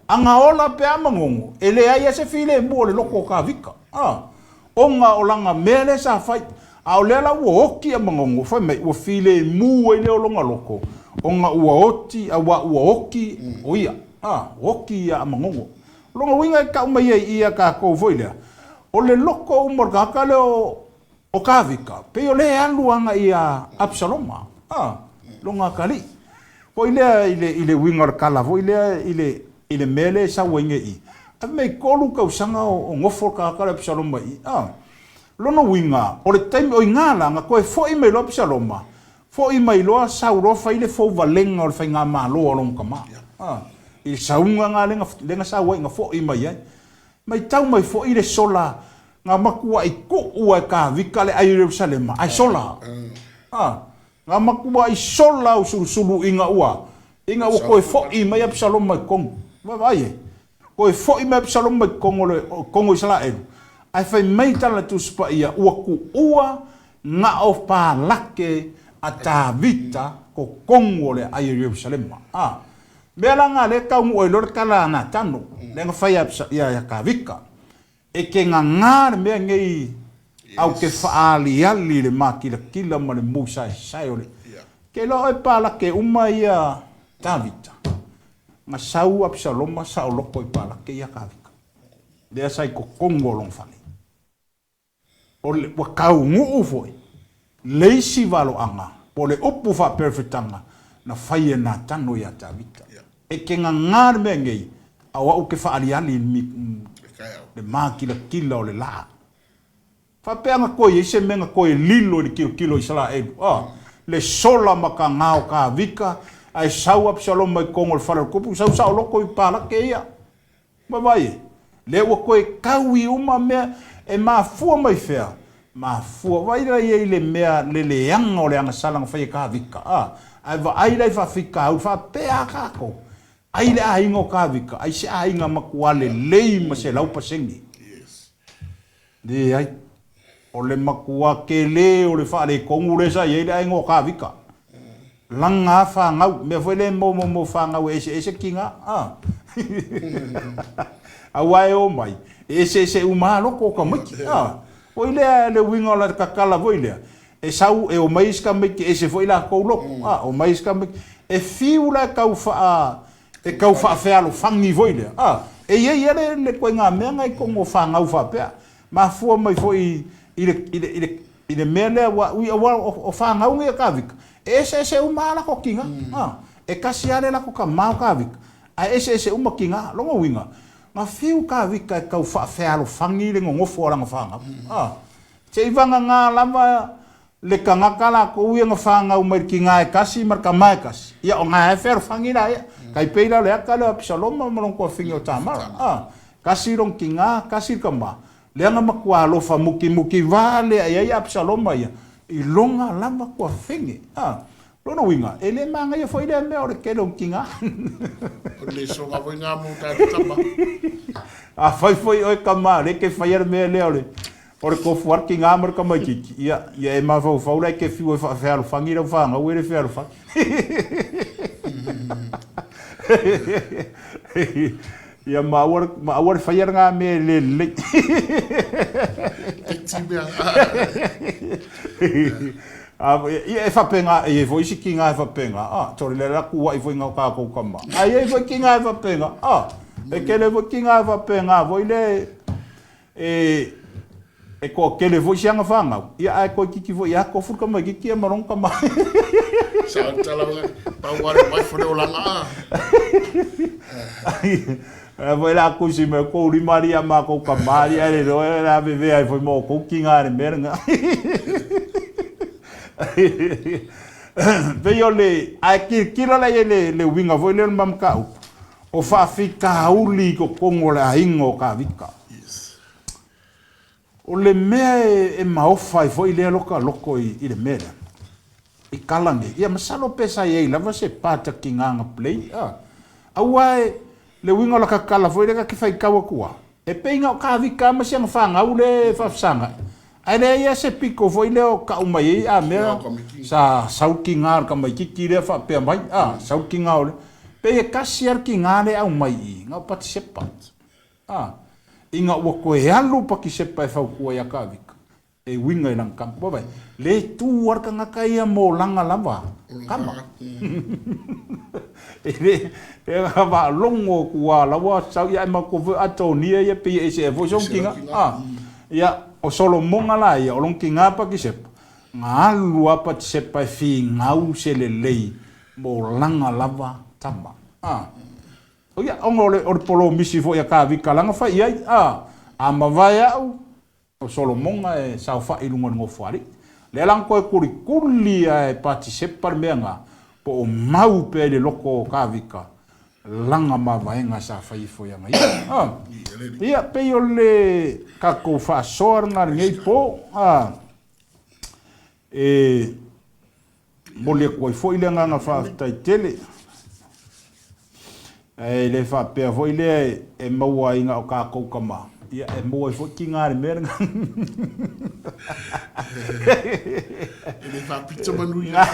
a na ola pea Magogo, e leai lava se filemu o le loto o Tavita, a, ona o lana mea lea sa fai. A o lea la ua oti a Magogo, fai mai ua filemu ai lea o lona loto, ona ua oti, aua ua oti o ia, a, oti ia a Magogo. O lona uiga e tau mai ai ia tatou foi lea, o le loto uma o le tagata lea o O Tavita, pei o lea e alu agai ia Apisaloma, a, lona atalii. Foi lea i le, i le uiga o le tala foi lea i le, i le mea lea e sau ai nei i. Ae fai mai, 3 tausaga o, o nofo le tagata lea Apisaloma i i, a. Lona uiga, o le taimi, o i ina la, na toe foi mai loa Apisaloma, foi mai loa sau loa fai le fouvalega o le faigamalo a lona tama, a, i le sauga na lea na, lea na sau ai, na foi mai ai. Maitau mai foi le sola na matuai tuu e Tavita le ai o Ierusalema, ae sola. A, na matuai sola au sulusulu ina ua, ina ua toe foi mai Apisaloma i totonu. Vaavaai e, toe foi mai Apisaloma i totonu o le, totonu o Isaraelu, ae fai mai tala a le Tusi Paia, ua tuua na o palake a Tavita totonu o le aai o Ierusalema. A, Mea la na lea taunuu ai loa le tala a Natano, lea na fai ia Tavita, E te gagā le mea nei au te faaaliali i le makilatila ma le musaesae o le. Ke iloa oe palake uma ia Tavita, na sau Apisaloma saoloto i palake ia Tavita, lea sa i totonu o lona fale. O le, ua taunuu foi le isi valoaga, po o le upu faaperefetaga na fai e Natano iā Tavita. E te gagā le mea nei, a o au ou te faaaliali i le makilatila o le lā. Faapea na toe i ai se mea na toe lilo i le tilotilo a Isaraelu, a, le sola matagā o Tavita, ae sau Apisaloma i totonu o le fale o le tupu, sau saoloto i palake ia. Vaavaai e, lea ua toe taui uma mea e mafua mai fea? Mafua, vaai la i ai le mea le leaga o le agasala na fai e Kavika, a, ae vaai la i faafitauli, faapea a tatou, ai le aiga o Kavika, ai se aiga matua lelei ma 100%. Leai. O le matua tele o le faaletonu lea sa i ai le aiga o Kavika. Laga a fanau, mea foi lea mo mo fanau e eseese kiga, a. Aua e omai, e eseese uma a loko o tamaiti, a. Foi lea le uiga o la tatala foi lea, e sau e omai isi tamaiti e ese foi latou loko, a, omai isi tamaiti, e fiu la e tau faa e tau faafealofani foi lea, a, e i ai lava le ituaiga mea na i totonu o fanau faapea. Mafua mai foi i le, i le, i le, i le mea lea ua, ui aua o fanau nei a Kavika, e eseese uma lava latou tiga, a, e tasi lava le latou tama o Kavika, ae eseese uma tiga. Lona uiga, na fiu Kavika e tau faafealofani le nonofo a lana fanau, a, seivagana lava Le tagata lakou ia na fanau mai le tiga e tasi ma le tama e tasi, ia o na e fealofani la ia. Tai pei la o le ata lea o Apisaloma ma lona tuafafine o Tamara, a, tasi lona tiga, tasi le tama, lea na matua alofa mukimuki vale ae ai Apisaloma ia i lona lava tuafafine, a. Lona uiga, e le manaia foi lea mea o le tele o tiga. O le soga foi nga mo tatou tama. Afai foi oe tama, lea e te faia le mea lea o le o le tofu lava le tiga ma le tamaitiiti, ia, ia e mafaufau la e te fiu e faafealofani lau fanau e le fealofani. Ia ma aua, ma aua le faia lena mea e le lelei. Te mea. Ia e faapena, e i ai foi isi tiga e faapena, a, tole lea la kuaʻi foi na o tatou tama. Ae i ai foi tiga e faapena, a, e tele foi tiga e faapena foi le e e toatele foi si ana fanau, ia ae toeitiiti foi ia tofu le tamaitiiti ia ma lona tama. Sa tala pau ale mai fo le olaga a. Ae foi la kusi mai kou lima alii a makou tama alii ae le iloa o le a vevea ai foi ma outou tiga i le mea lena. Pei o le, ae tilotilo la i ai i le uiga foi lea o le ma mataupu, o faafitauli i totonu o le aiga o Tavita. O le mea e maofa ai foi lea lota loto i le mea lea, i tala nei, ia masalo pe sa i ai lava se part a tiga na play, a. Aua e, le uiga o lata tala foi lea ta te faitau atu a, e pei na o Tavita lava ma si ana fanau lea e faafesagai, ae leai lava se pito foi lea o tau mai ai a mea sa sau le tiga o le tamaititi lea faapea mai, a, sau le tiga o le, pei e tasi lava le tiga lea e aumai i i, na o Patisepa. A, ina ua toe alu Patisepa e fautua ia Tavita, e uiga i lana tama. Ua vaai, le tu lava le tagata ia mo lana lava tama. E le, e faalogo atu lava la ua sau, ia ae manatua foi o Atonia ia pei e ese ea foi sona tiga. A, ia, o Solomona la ia, o lona tiga Patisepa, na alu lava Patisepa e finau se lelei mo lana lava tama. A. Ia, ona o le, o le polomisi foi a Tavita lana fai i ai, a, a mavae au, o Solomona e saofai i luga o le nofoalii. Lea la na toe kulikuli lava e Patisepa le mea na, po o mau pea i le loto o Tavita lana mavaega sa fai ifo ia ia. A, ia, pei o le tatou faasoa lena i lenei po, a, e momoli atu ai foi le agaga faafetai tele. E le faapea foi lea e maua ai na o tatou tama, ia e maua ai foi tiga i le mea lena. E le faapito manu ia.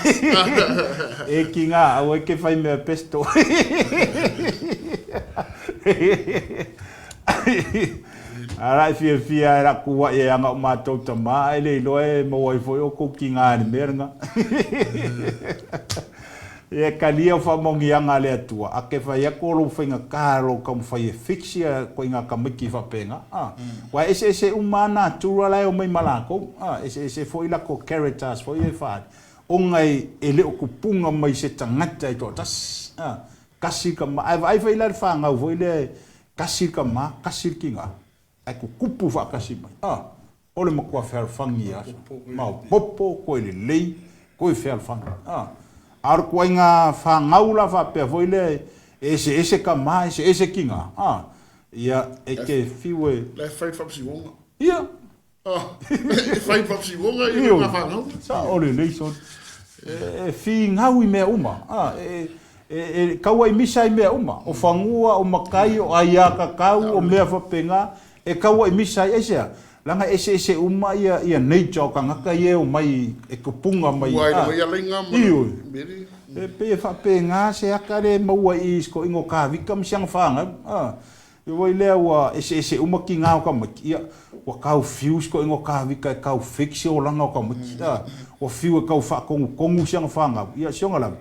E tiga, aua e te fai mea pesto. Ara e fiafia e laku ai e anga o matou tama, ae le iloa e maua ai foi outou tiga i le mea lena. Ia e talia o faamaoniaga a le Atua, a te fai atu o lou faigata lou taumafai e fix ia koiga tamaiti faapena, a. Aua e eseese uma a natura la e omai ma latou, a, eseese foi latou characters foi ia e faaali, ona e le o tupuga mai se tagata e toatasi, a, tasi le tama, ae vaai foi la i le fanau foi lea e tasi le tama, tasi le tina, ae tutupu faatasi mai, a. O le matua fealofani ia, maopopo, toe lelei, toe fealofani. A o le ituaiga fanau la faapea foi lea e eseese tama, eseese tina, a, ia, e te fiu e. La e fai le faamasinoga. Ia. E fai le faamasinoga ia ituaiga fanau. Sao lelei soli. E finau i mea uma, a, e tau ai misa i mea uma, o fanua, o matai, o aiatatau, o mea faapena, E tau ai misa ai, aisea? Leaga e eseese uma ia ia nature o tagata ia e omai e tupuga mai Ua a, ai alaiga ma ioe. E pei e faapena se ata lea e maua i i si toeaina o Tavita ma si ana fanau, a. Ia foi lea ua eseese uma tiga o tamaiti, ia, ua tau fiu si toeaina o Tavita e tau fix le olaga o tamaiti, a. Ua fiu e tau faatonutonu si ana fanau, ia si ona lave,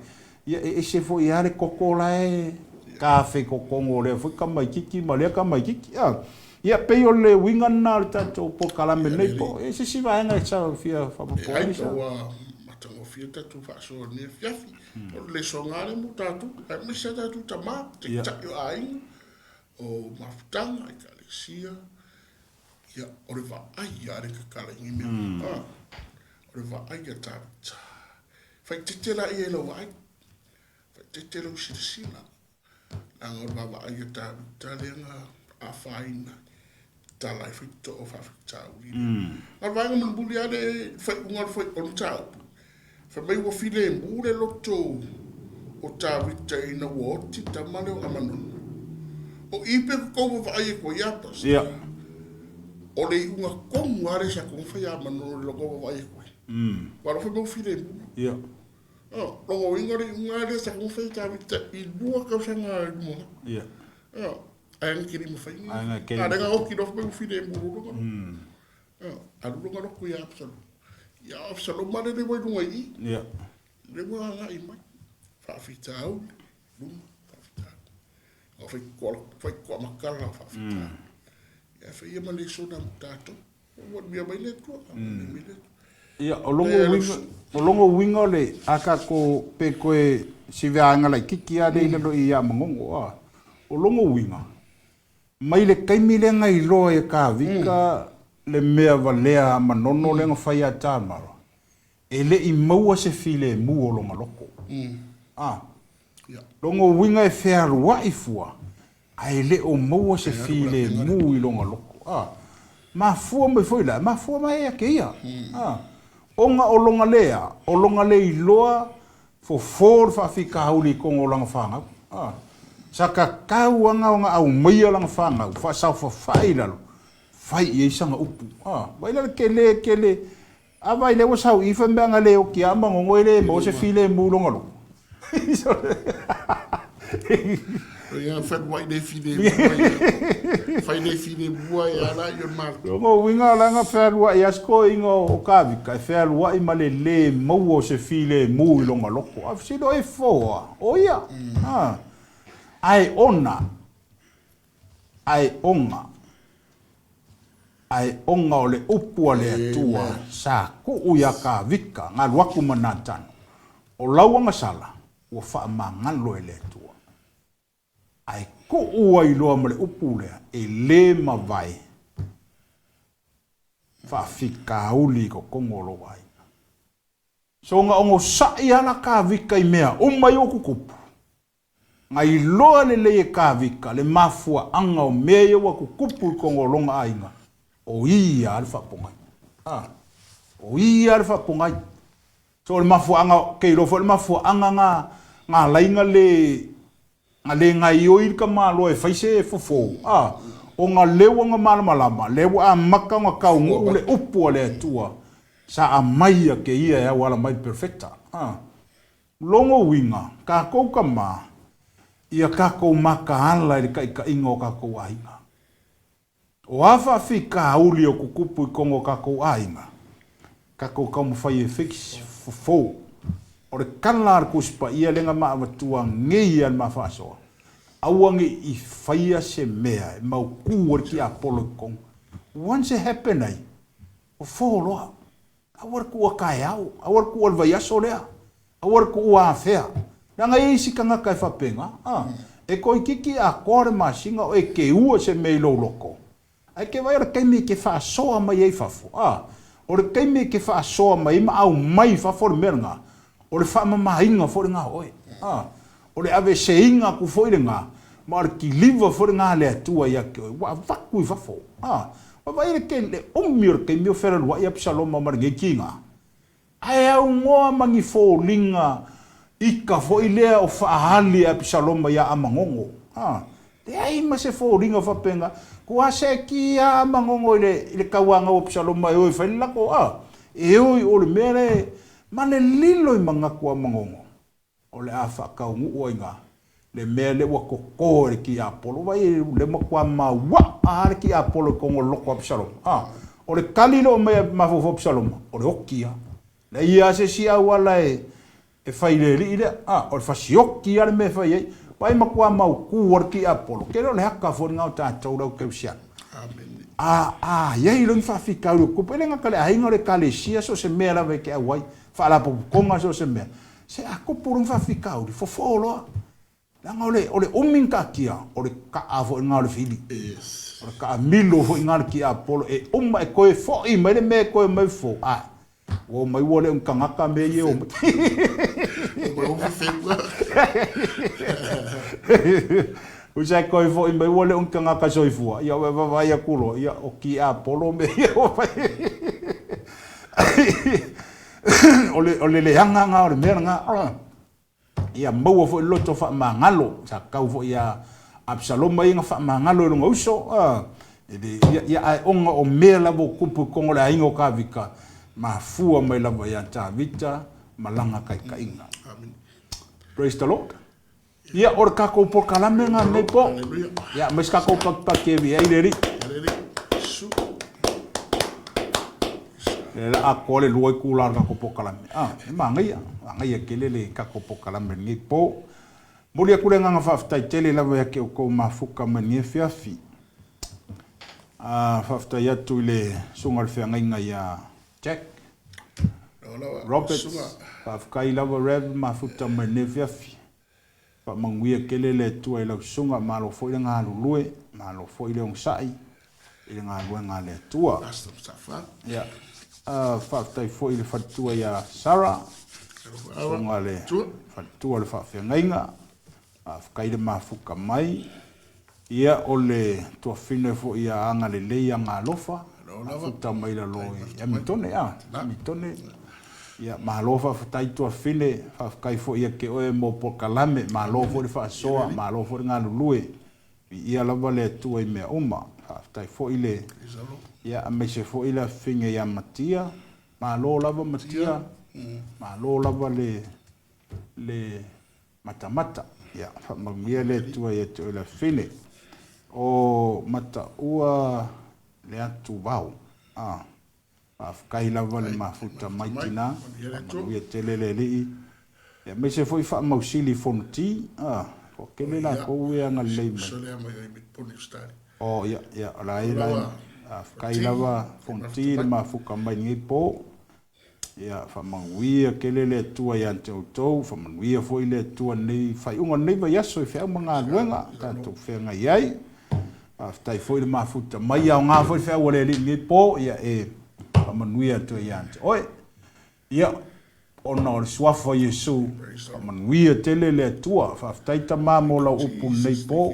Ia e ese foi lava le koko la e tafe i totonu o lea foi tamaitiiti ma lea tamaitiiti. A, ia pei o le uiga lena o le tatou polokalame lenei po o i ai se isi vaega e sa fia faaopoopo ai. Leai, ua matagofie le tatou faasoa i lenei afiafi. O le lesona lava lea mo tatou, aemaise lava tatou tama, taitai o aiga, o mafutaga, ekalesia, ia, o le vaai lava le tatala i nei mea. O le vaai a Tavita. Faaeteete la ia i lau vaai, faaeteete lou silasila, leaga o le vaavaai a Tavita lea na afaina i tala ai faitotoa o faafitauli lea. A o le vaega mulimuli lava lea i le faaiuga o le mataupu, fai mai ua filemu le loto o Tavita ina ua oti le tama lea o Amanona. O i pe tou vaavaai atu ai ia Pastor, o le iuga tonu lava lea sa tatau ona fai ia Amanona i lona vaavaai atu ai. Ua alofa mai ua filemu. Ia. Oh, lona uiga o le iuga lea sa taumafai e Tavita i 2 tausaga i lumanai. Ia. Oh, ae na te le i mafai ona. Ae na te le. A o lea na oti loa fai mai ua filemu lona loto. Oh, alu lona loto ia Absaloma. Ia o Absaloma lele ua i luga i i. Ia. Lea ua agai mai. Faafitauli, luma, faafitauli. O fai toamatala o faafitauli. Ia fai ia ma lesona mo tatou. Ia, o lona uiga, o lona uiga o le a tatou pe toe si vaega laitiiti lava lea i lalo i ia Manono, a. O lona uiga, Mai le taimi lea na iloa ai e Kavita le mea valea a Manono lea na fai ia Tamara, e le i maua se filemu o lona loto. A. Lona uiga e fealuai fua, ae le o maua se filemu i lona loto. A. Mafua mai foi la, mafua mai ia te ia. A. Ona o lona lea, o lona le iloa Fofo le faafitauli i totonu o lana fanau. Sa tatau lava ona aumaia lana fanau faasaofafai i lalo, fai i ai sana upu. Vaai la le tele tele. A vaai lea ua sau i i fai mai ana le oti lava Manono e le maua se filemu i lona loto. Ia feluai le filemu ai. Fai le filemu ai ala i o malo. Lona uiga la na fealuai lava si toeaina o Kavika e fealuai ma le le maua o se filemu i lona loto. A fesili o e foa, o ia. Ae ona, ae ona, ae ona o le upu a le Atua sa tuu ia Kavika na alu atu ma Natano, o lau agasala ua faamagalo e le Atua. Ae tuu ai loa ma le upu lea, e le mavae faafitauli i totonu o lou aiga. Soona onosai lava la Kavika i mea uma ia ua tutupu. Na iloa lelei e Kavika le mafuaaga o mea ia ua tutupu i totonu o lona aiga, o ia lava le faapogai. O ia lava le faapogai. So o le mafuaaga, ou te iloa foi le mafuaaga na ala ai na le na le gaioi le tamaloa e fai se fofo, a, ona lea ua na malamalama, lea ua amata ona taunuu le upu a le Atua sa aumai ia te ia e auala mai le perofeta. A. Lona uiga, tatou tama, ia tatou mataala i le taitaiga o tatou aiga. O a faafitauli o tutupu i totonu o tatou aiga, tatou taumafai e fix, fofo. O le tala a le Tusi Paia lea na ma avatua nei a le ma faasoa, aua ne i faia se mea e mautu ai le tiapolo i totonu. Once e happen ai, fofo loa. Aua le tuua taeao, aua le tuua le vaiaso lea, aua le tuua afea. Leaga e i ai isi tagata e faapena, a, e toeitiiti atoa le masina o e keua se mea i lou loto, ae te vaai o le taimi e te faasoa mai ai i fafo, a, o le taimi e te faasoa mai ai ma aumai i fafo le mea lena, o le faamamaina foi lena o oe, a, o le aveeseina atu foi lena, ma o le kiliva foi lena a le Atua ia te oe, ua avatu i fafo. A, vaavaai le tele, le umi o le taimi o felaluai Apisaloma ma lenei tiga, ae aunoa ma ni foliga ika foi lea o faaali e Apisaloma ia Amanono. A, leai ma se foliga faapena. Kua seetia lava Amanono i le, i le tauanau o Apisaloma e o e fai le lako, a, e o i o le mea lea ma le lilo i manatu o Amanono. O le a faataunuu ai ina le mea lea ua toto e le tiapolo. Vaai o lea matua mauaa lava le tiapolo i totonu o le loto o Apisaloma. A, o le tali lea ua aumai e mafaufau Apisaloma, o le oti lava. Leai lava se isi auala e, e fai i le alii lea. A, o le fasioti lava le mea e fai ai. Vaai matua mautu lava le tiapolo. Tele o le aka foi lena o tatou le au kerisiano. A, a i ai loa ni faafitauli o tutupu, e le gata i le aiga, o le ekalesia, so o se mea lava e te auai, faalapotopotoga, so o se mea. Se a tupu loa ni faafitauli, fofo loa. Leaga o le, o le umi na taatia, o le kaa foi lena o le fili. Yes. O le taamilo foi lena a le tiapolo, e uma e toe foi mai le mea e toe omai fofo, ae ua omai ua le o ni tagata mea ia e omai. Omai ua fefeu. Tusa e toe foi mai ua le o ni tagata soifua, ia ua e vaavaai atu loa, ia o tiapolo mea ia ua fai. O le, o le leaga lena o le mea lena. Ia maua foi le loto faamagalo, sa tatau foi ia Apisaloma ia na faamagalo e lona uso, e le, ia, ia, ae ona o mea lava o tupu i totonu o le aiga o Tavita, mafua mai lava ia Tavita ma lana taitaiga. Praise the Lord. Ia, o le tatou polokalame lena lenei po. Ia, aumai se tatou patupati e viia ai le Alii. Lea la atoa le lua itula o le tatou polokalame. Ah, e manaia, manaia tele le tatou polokalame lenei po. Momoli atu le agaga faafetai tele lava ia te outou mafuta mai lenei afiafi. Ah, faafetai atu i le susuga i le feagaiga ia Jack Roberts. Faafetai lava Rev mafuta mai lenei afiafi. Faamanuia tele le Atua i lau susuga, malo foi le galulue, malo foi le onosai i le galuega a le Atua. Pastor Mustafa. Ia, faafetai foi i le faletua ia Sarah, susuga le faletua o le faafeagaiga, faafetai le mafuta mai. Ia, o le tuafafine foi ia Agalelei Agalofa, mafuta mai lalo i Amitone, a, Amitone. Ia, malo faafetai tuafafine, faafetai foi ia te oe mo polokalame, malo foi le faasoa, malo foi le galulue. Viia lava le Atua i mea uma. Faafetai foi le, ia, aemaise foi le afafine ia Matia. Malo lava Matia, malo lava le, le matamata. Ia, faamanuia le Atua ia te oe le afafine. O Mataua le Atuvao. Ah. Faafetai lava le mafuta mai tina, faamanuia tele le Alii, aemaise foi faamausili Fonoti, a, toatele latou e agalelei mai. Oh, ia, ia, o la e la, faafetai lava Fonoti le mafuta mai lenei po. Ia, faamanuia tele le Atua ia te outou, faamanuia foi le Atua lenei faaiuga o lenei vaiaso i feau ma galuega tatou feagai ai. Faafetai foi le mafuta mai, aoga foi le feau a le Alii i lenei po, ia e faamanuia atu ai ia te oe. Ia, ona o le suafa o Iesu, faamanuia tele le Atua. Faafetai Tama mo lau upu i lenei po.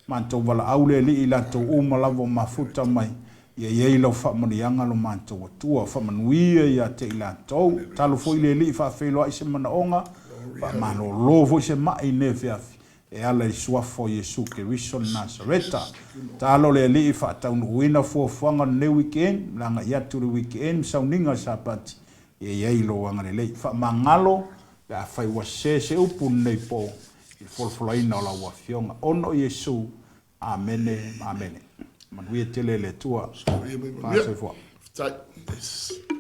Matou valaau le Alii i latou uma lava o mafuta mai, ia i ai lau faamanuiaga lo matou Atua. Faamanuia ia te i latou. Talo foi le Alii faafeiloai se manaoga, faamalolo foi se mai i lenei afiafi. E ala i suafa o Iesu Keriso o Nasareta. Talo le Alii faataunuuina fuafuaga o lenei weekend, le agai atu i le weekend ma sauniga o le Sapati, ia i ai lou agalelei. Faamagalo pe afai ua sese se upu i lenei po i le folafolaina o lau Afioga. Ona o Iesu. Amene ma amene. Manuia tele le Atua. Soifua. Faafetai.